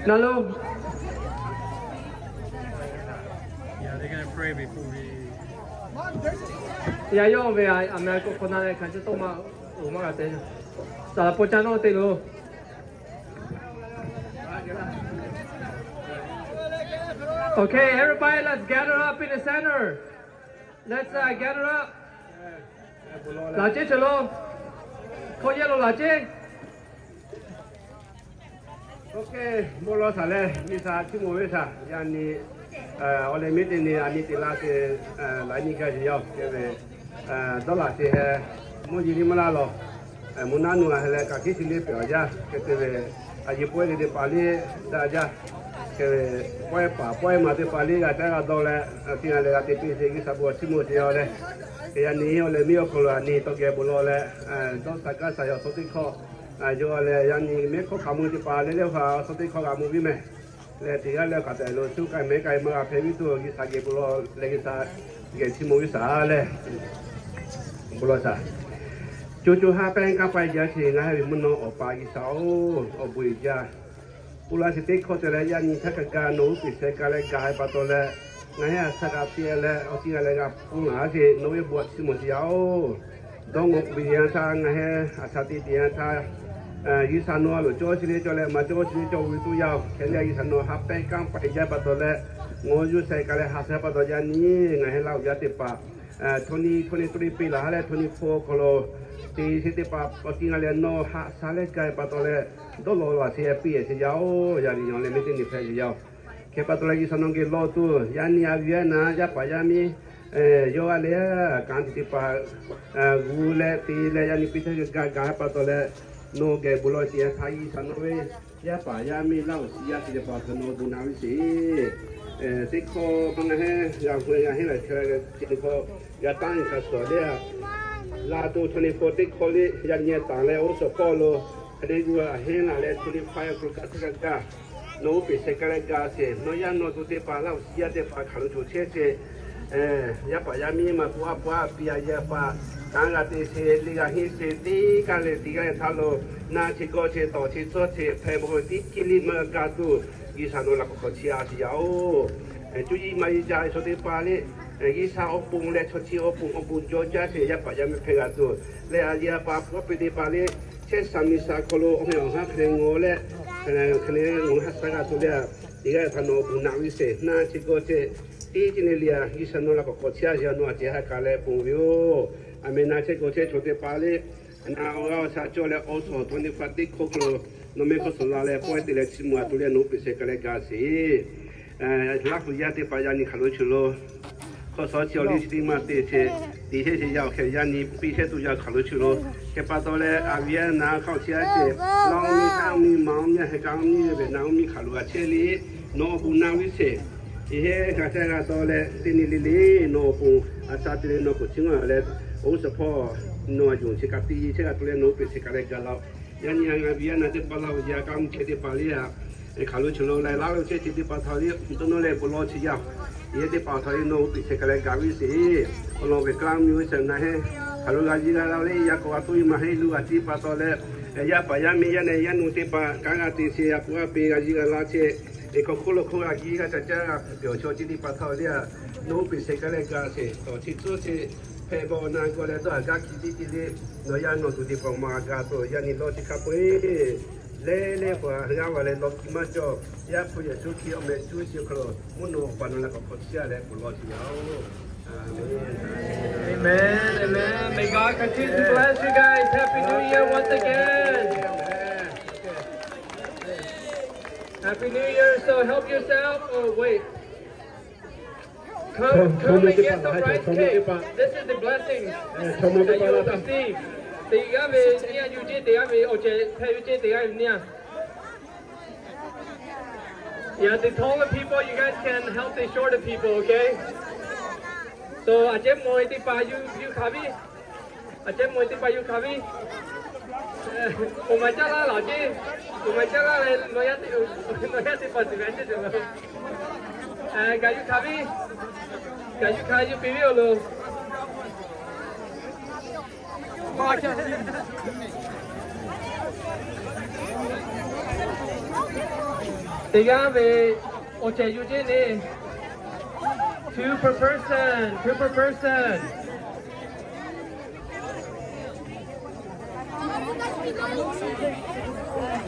Na lo. Yaˇ yawˇ ve aˬ meh k'o hk'awꞈ na leh hkanˍ chi tawˇ ma, oˬ maˇ g'a te. Saˍ laꞈ paw caˇ nawˇ te lo. Okay, everybody, let's gather up in the center. Let's, uh, gather up. Laˬ ceˇ chi lo. Hkawˇ yehˬ lo laˬ ceˇ. Okay, bon lawˬ shaˍ leh, G'uiˬ sha chiˇ mvuh ve shaˍ. Yaꞈ nyi awˬ leh miˉ teˇ nyi a nyi teꞈ la te, laiˉ nyi gaˇ sheˍ yaˇ-oˬ. Hk'e ve, dawˇ laꞈ te heh, mvuhˇ yeˬ liˇ maˇ laˇ lawˬ. Mvuhˇ naˉ nu a heh leh kaꞈ hkiˉ chi liˇ pehꞈ awˬ jaˇ. Hk'e te ve, a yeˬ pawehˇ teˇ teˇ paˍ liˇ daꞈ jaˇ. Hk'e ve, pawehˇ paˍ pawehˇ ma teˇ paˍ liˇ g'a caˉ g'a dawˇ leh, tiˇ g'a leh g'a te piˇ sheˍ. G'uiˬ sha bon chiˇ mvuh sheˍ yaˇ-oˬ leh, yaꞈ nyi awˬ leh miˉ awˬ hk'aw lo a nyi tawˇ geh bon lawˬ leh, dawˇ shaˍ gaˇ shaˍ yaꞈ hk'aw teˇ hkawˇ yawˇ leh yaꞈ nyi mehˉ hkawˇ hk'a mvuh teˇ paˍ leh leh hpaˍ awˬ hk'aw teˇ hkawˇ g'a mvuh viˉ mehˍ. Leh teˇ g'aˇ leh hk'aˬ tehꞈ lo shu k'ai mehˉ k'ai maˇ g'a hpehꞈ viˉ tuˬ, G'uiˬ sha geh bon lawˬ leh G'uiˬ sha geh chiˇ mvuh viˉ shaˍ leh, bon lawˬ shaˍ. Co co ha pehˇ kanˇ paˆ jaˇ sheˍ ngaˬ hui ve mvuhˇ naw Awˬ pa G'uiˬ sha-oˬ, awˬ bon uiˍ jaˇ. Bon laˬ sheˍ teˇ hkawˇ te leh yaꞈ nyi htaˇ kaꞈ ga nawˬ uˉ peꞈ sheh ka leh ga pa taw leh, ngaˬ hui a shaꞈ g'a piˇ leh awˬ tiˇ g'a leh g'a pon laˬ sheˍ nawˬ ve bon chiˇ mvuh sheˍ yaˇ-oˬ. Dawˇ ngawˬ k'oꞈ ve teˇ yanˇ htaˇ ngaˬ hui a shaꞈ teꞈ teˇ yanˇ htaˇ, G'uiˬ sha nawˬ a loˍ cawˇ chi le cawˇ leh maˇ cawˇ chi le cawˇ ve tuˬ yaˇ-oˬ. Hk'e leh G'uiˬ sha nawˬ ha pehˇ kanˇ paˆ jaˇ pa taw leh, ngawˬ yuˬ sheh ka leh ha shaꞈ pa taw yaꞈ nyi ngaˬ hui Laˇ huˍ yaˇ teˇ hpaˍ, twenty twenty-three piˇ laˬ ha leh twenty-four hk'aw lo, teˇ sheˍ teˇ hpaˍ awˬ tiˇ g'a leh nawˬ haꞈ shaˍ leh ga pa taw leh, dawˇ lawˬ laˬ sheˍ piˇ sheˍ yaˇ-oˬ. Yaꞈ nyi awˬ leh miˉ teˇ nyi hpehꞈ sheˍ yaˇ-oˬ. Hk'e pa taw leh G'uiˬ sha nawˬ geh lawˇ tuˬ yaꞈ nyi a viˉ a naˍ yaˇ paˍ yaˇ miˇ yawˇ g'a leh kanˉ te teˇ hpaˍ gu leh te leh yaꞈ nyi piˇ htaˇ g'a ga pa taw leh, nawˬ geh bon lawˬ teˇ yanˇ htaˇ G'uiˬ sha nawˬ ve yaˇ paˍ yaˇ miˇ Laˇ huˍ shiˍ yaˇ chi teˇ hpaˍ hk'a nawˬ bon naꞈ viˉ sheˍ. Teˇ hkawˇ maˇ ngaˬ heˉ g'a hui g'a heˉ laˬ chehˇ ve teˇ hkawˇ g'a taˇ nyi hk'a shuˍ le. Laˇ tuˬ twenty-four teˇ hkawˇ le yaꞈ nyi taˍ leh oˇ suhˍ hpawˇ lo hk'e te gu a heˉ laˬ leh twenty-five hk'aw lo kaꞈ teˇ g'aˇ kaꞈ nawˬ uˉ peꞈ sheh ka leh ga sheˍ. Nawˬ yaˇ nawˬ to teˇ hpaˍ Laˇ huˍ shiˍ yaˇ teˇ hpaˍ hk'aˬ lo cawˬ chehˇ sheˍ. Yaˇ paˍ yaˇ miˇ maˇ pu a pu a piˇ a yaˇ paˍ kanˉ g'a te sheˍ, le g'a henˇ sheˍ, teˇ g'aˇ leh teˇ g'aˇ htaˇ lo na chi gawˇ chi tawˍ chi tcuhˇ chi hpehꞈ bon tiˉ kiˇ liˇ maˇ g'a ga tuˬ, G'uiˬ sha nawˬ laꞈ k'awꞈ k'awꞈ chiˇ a sheˍ yaˇ-oˬ. Cuˇ yiˍ maˇ yiˍ jaˇ chaw teˇ hpaˍ le, G'uiˬ sha awˬ pon leh chaw chi awˬ pon awˬ bon jawˇ jaˇ sheˍ yaˇ paˍ yaˇ miˇ hpehꞈ g'a tuˬ. Leh a yaˇ paˍ a pu a piˇ teˇ hpaˍ le, chehˇ sha miˬ sha hk'aw lo awˬ hk'e awˬ haˉ hk'e le ngawˬ leh, hk'e le ngawˬ haˉ shaˍ g'a tuˬ le, teˇ g'aˇ htaꞈ nawˬ awˬ bon naꞈ viˉ sheˍ. Na chi gawˇ chi teˇ ceuˬ le le a G'uiˬ sha nawˬ laꞈ k'awꞈ k'awꞈ chiˇ a sheˍ yaˇ nawˬ a ceh ha kaꞈ leh ponˬ ve yoˬ. A meh na chehˇ gawˇ chehˇ chaw teˇ hpaˍ le, na awˬ g'aˇ awˬ shaꞈ cawˇ leh awˬ suhˍ twenty-five teˇ hkawˇ hk'aw lo nawˬ mehˆ hk'aw suhˍ la leh pawehˇ te leh chiˇ mvuh a tuˬ le nawˬ uˉ peꞈ sheh ka leh ga sheˍ. Laˇ huˍ yaˇ teˇ hpaˍ yaꞈ nyi hk'aˬ lo chi lo hk'aw suhˍ chi awˬ liˇ chi teˇ maˇ te sheˍ, teˇ sheˍ sheˍ yaˇ awˬ hk'e yaꞈ nyi piˇ shehˆ tuˬ yaˇ hk'aˬ lo chi lo. Hk'e pa taw leh a viˉ a naˍ hk'aw chi a ceh, Laˇ huˍ miˇ, Kaˇ huˍ miˇ, Maˍ huˍ miˇ, Heh kaˇ huˍ miˇ ve Naˍ huˍ miˇ hk'aˬ lo a chehˇ le, nawˬ awˬ bon naꞈ viˉ sheˍ. Yeˬ heˉ g'a caˇ g'a taw leh teˇ nyi le le nawˬ awˬ pon a sha te leh nawˬ k'oˍ chi ngaˬ leh, oˇ suhˍ hpawˇ nawˬ a yonˍ chi kaꞈ teˇ yeˬ chehˇ g'a tuˬ leh nawˬ oˇ peꞈ shehˍ kaꞈ leh gaˬ la-oˬ. Yaꞈ nyi a ngaˬ ve yaˇ na teˇ hpaˍ laˇ oˬ yaˇ kaꞈ mvuhˇ chehˇ teˇ hpaˍ le a, hk'aˬ lo chi lo leh laˇ lo chehˇ chi teˇ hpaˍ htaꞈ le dawˇ nawˇ leh bon lawˬ chi yaˇ, yehˬ teˇ hpaˍ htaꞈ le nawˬ oˇ peꞈ shehˍ kaꞈ leh gaˬ ve sheˍ. Awˬ lawn ve k'laˇ mvuhˇ shaˍ na heˉ, hk'aˬ lo g'a yiˇ g'a la le yaˇ k'o g'a toˇ ve maˇ heˆ. Luˬ g'a tiˇ pa taw leh, yaˇ paˍ yaˇ miˇ yaˇ na yaˇ nu teˇ hpaˍ kanˉ g'a te sheˍ, a pu a peꞈ g'a yiˇ g'a la chehˇ, eˬ hk'aw hk'oˆ lo hk'oˆ g'a giˇ g'a ca caˇ g'a pehˬ awˬ chaw chi teˇ hpaˍ htaꞈ le a, nawˬ oˇ peꞈ shehˍ kaꞈ leh gaˬ sheˍ. Tawˬ chi tcuhˉ chi hpehꞈ bawˬ na gawˬ leh dawˇ haˍ gaˇ hkiˬ tiˉ te le, nawˬ yaˇ nawˬ tuˬ teˇ hpaˍ maˇ g'a gaˬ tuˬ yaˇ nyi lawˇ chi hk'a peu-e leh leh paˍ g'aˇ va leh lawˇ kiˇ maˇ cawˬ. Yaˇ hpu yehˬ cuˇ hkiˇ awˬ meh cuˇ chi hk'aw lo mvuhˇ naw awˬ pa naw leh k'awꞈ hk'aw chiˇ a leh k'oˍ lawˇ chi yaˇ-oˬ. Aˍmenˍ. Amen. Amen. May God continue to bless you guys. Happy New Year once again. Happy New Year. So help yourself. Oh, wait. Come, come and get some rice cake. This is the blessing that you will receive. Teˇ g'aˇ ve nyiˇ a yuˬ ceˇ, teˇ g'aˇ ve awˬ cehˬ hpehꞈ yuˬ ceˇ, teˇ g'aˇ ve nyiˇ a. Yeah, the taller people, you guys can help the shorter people, okay? So, a ceh mawˬ ve teˇ hpaˍ yuˬ hkanˍ ve. A ceh mawˬ ve teˇ hpaˍ yuˬ hkanˍ ve. Oˍ maˍ caˇ laˇ laˬ ceˇ. Oˍ maˍ caˇ laˇ leh, nawˬ yaˇ teˇ hpaˍ tuˬ ve a ceh tuˬ. Gaˬ yuˬ hkanˍ ve. Gaˬ yuˬ hkanˍ yuˬ piˇ ve awˬ loˬ. Teˇ g'aˇ ve awˬ cehˬ yuˬ ceˇ le. Two per person, two per person.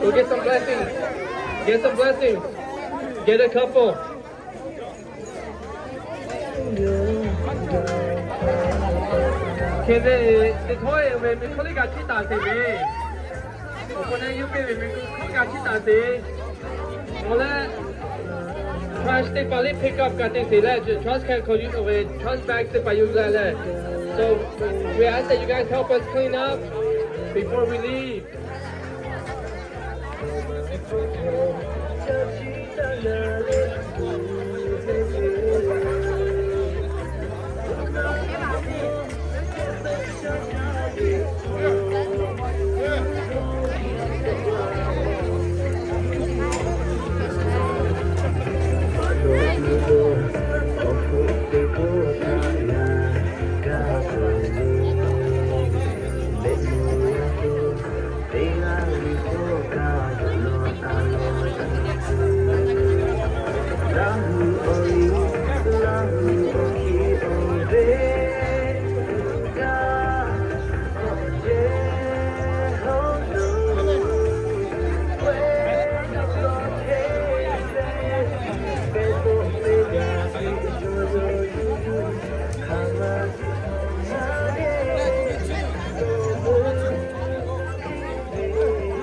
Go get some blessings. Get some blessings. Get a couple. Hk'e ve, teˇ htawˇ ve meh hk'aw liˇ g'a chiˇ taˍ sheˍ ve. Awˬ hk'aw naˆ yuˬ piˇ ve meh hk'aw g'a chiˇ taˍ sheˍ. Awˬ leh, trash teˇ hpaˍ liˇ pick up g'a te sheˍ leh, trash can hk'aw yuˬ ve trash bag teˇ hpaˍ yuˬ leh leh. So we ask that you guys help us clean up before we leave.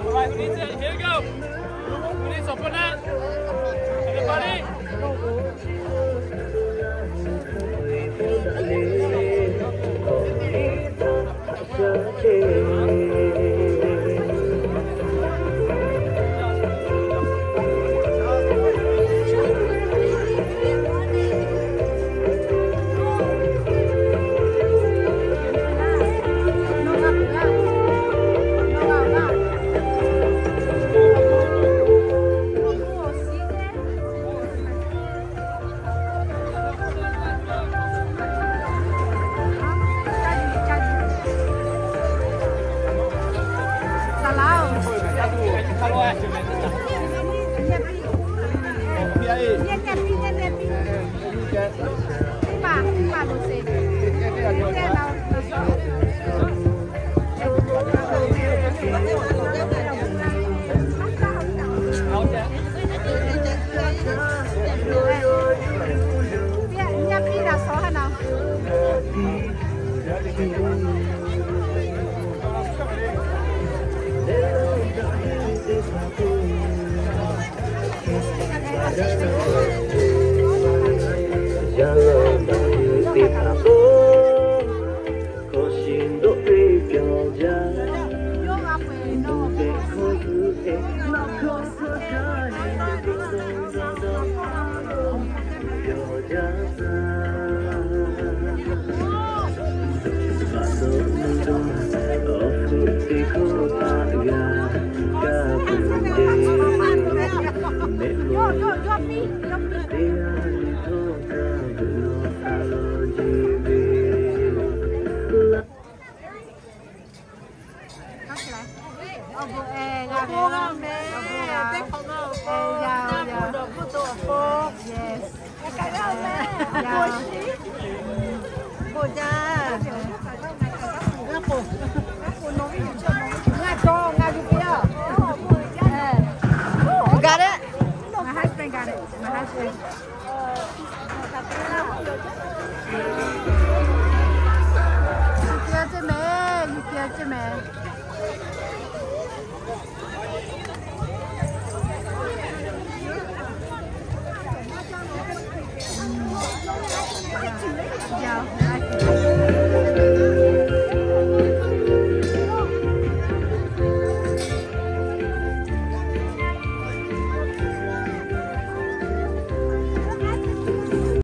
All right, we need to, here we go. We need some for that. Everybody. Yaꞈ la ma hui teˇ hpaˍ-oˬ, hkawˇ shiˍ dawˆ teˇ pyaw jaˇ, teˇ Awˬ bon ehˬ g'a ve, awˬ bon g'a, teˇ hk'awꞈ ma awˬ bon, awˬ bon dawˬ hpfuhˆ dawˬ awˬ bon, yes, awˬ bon g'a, bon jaˇ. G'a k'o, g'a k'o, nawˬ ve yoˬ chi, nawˬ ve yoˬ, g'a k'o, g'a yuˬ piˇ-oˬ. You got it? My husband got it. My husband. Yuˬ piˇ-oˬ ceˇ mehˍ, yuˬ piˇ-oˬ ceˇ mehˍ.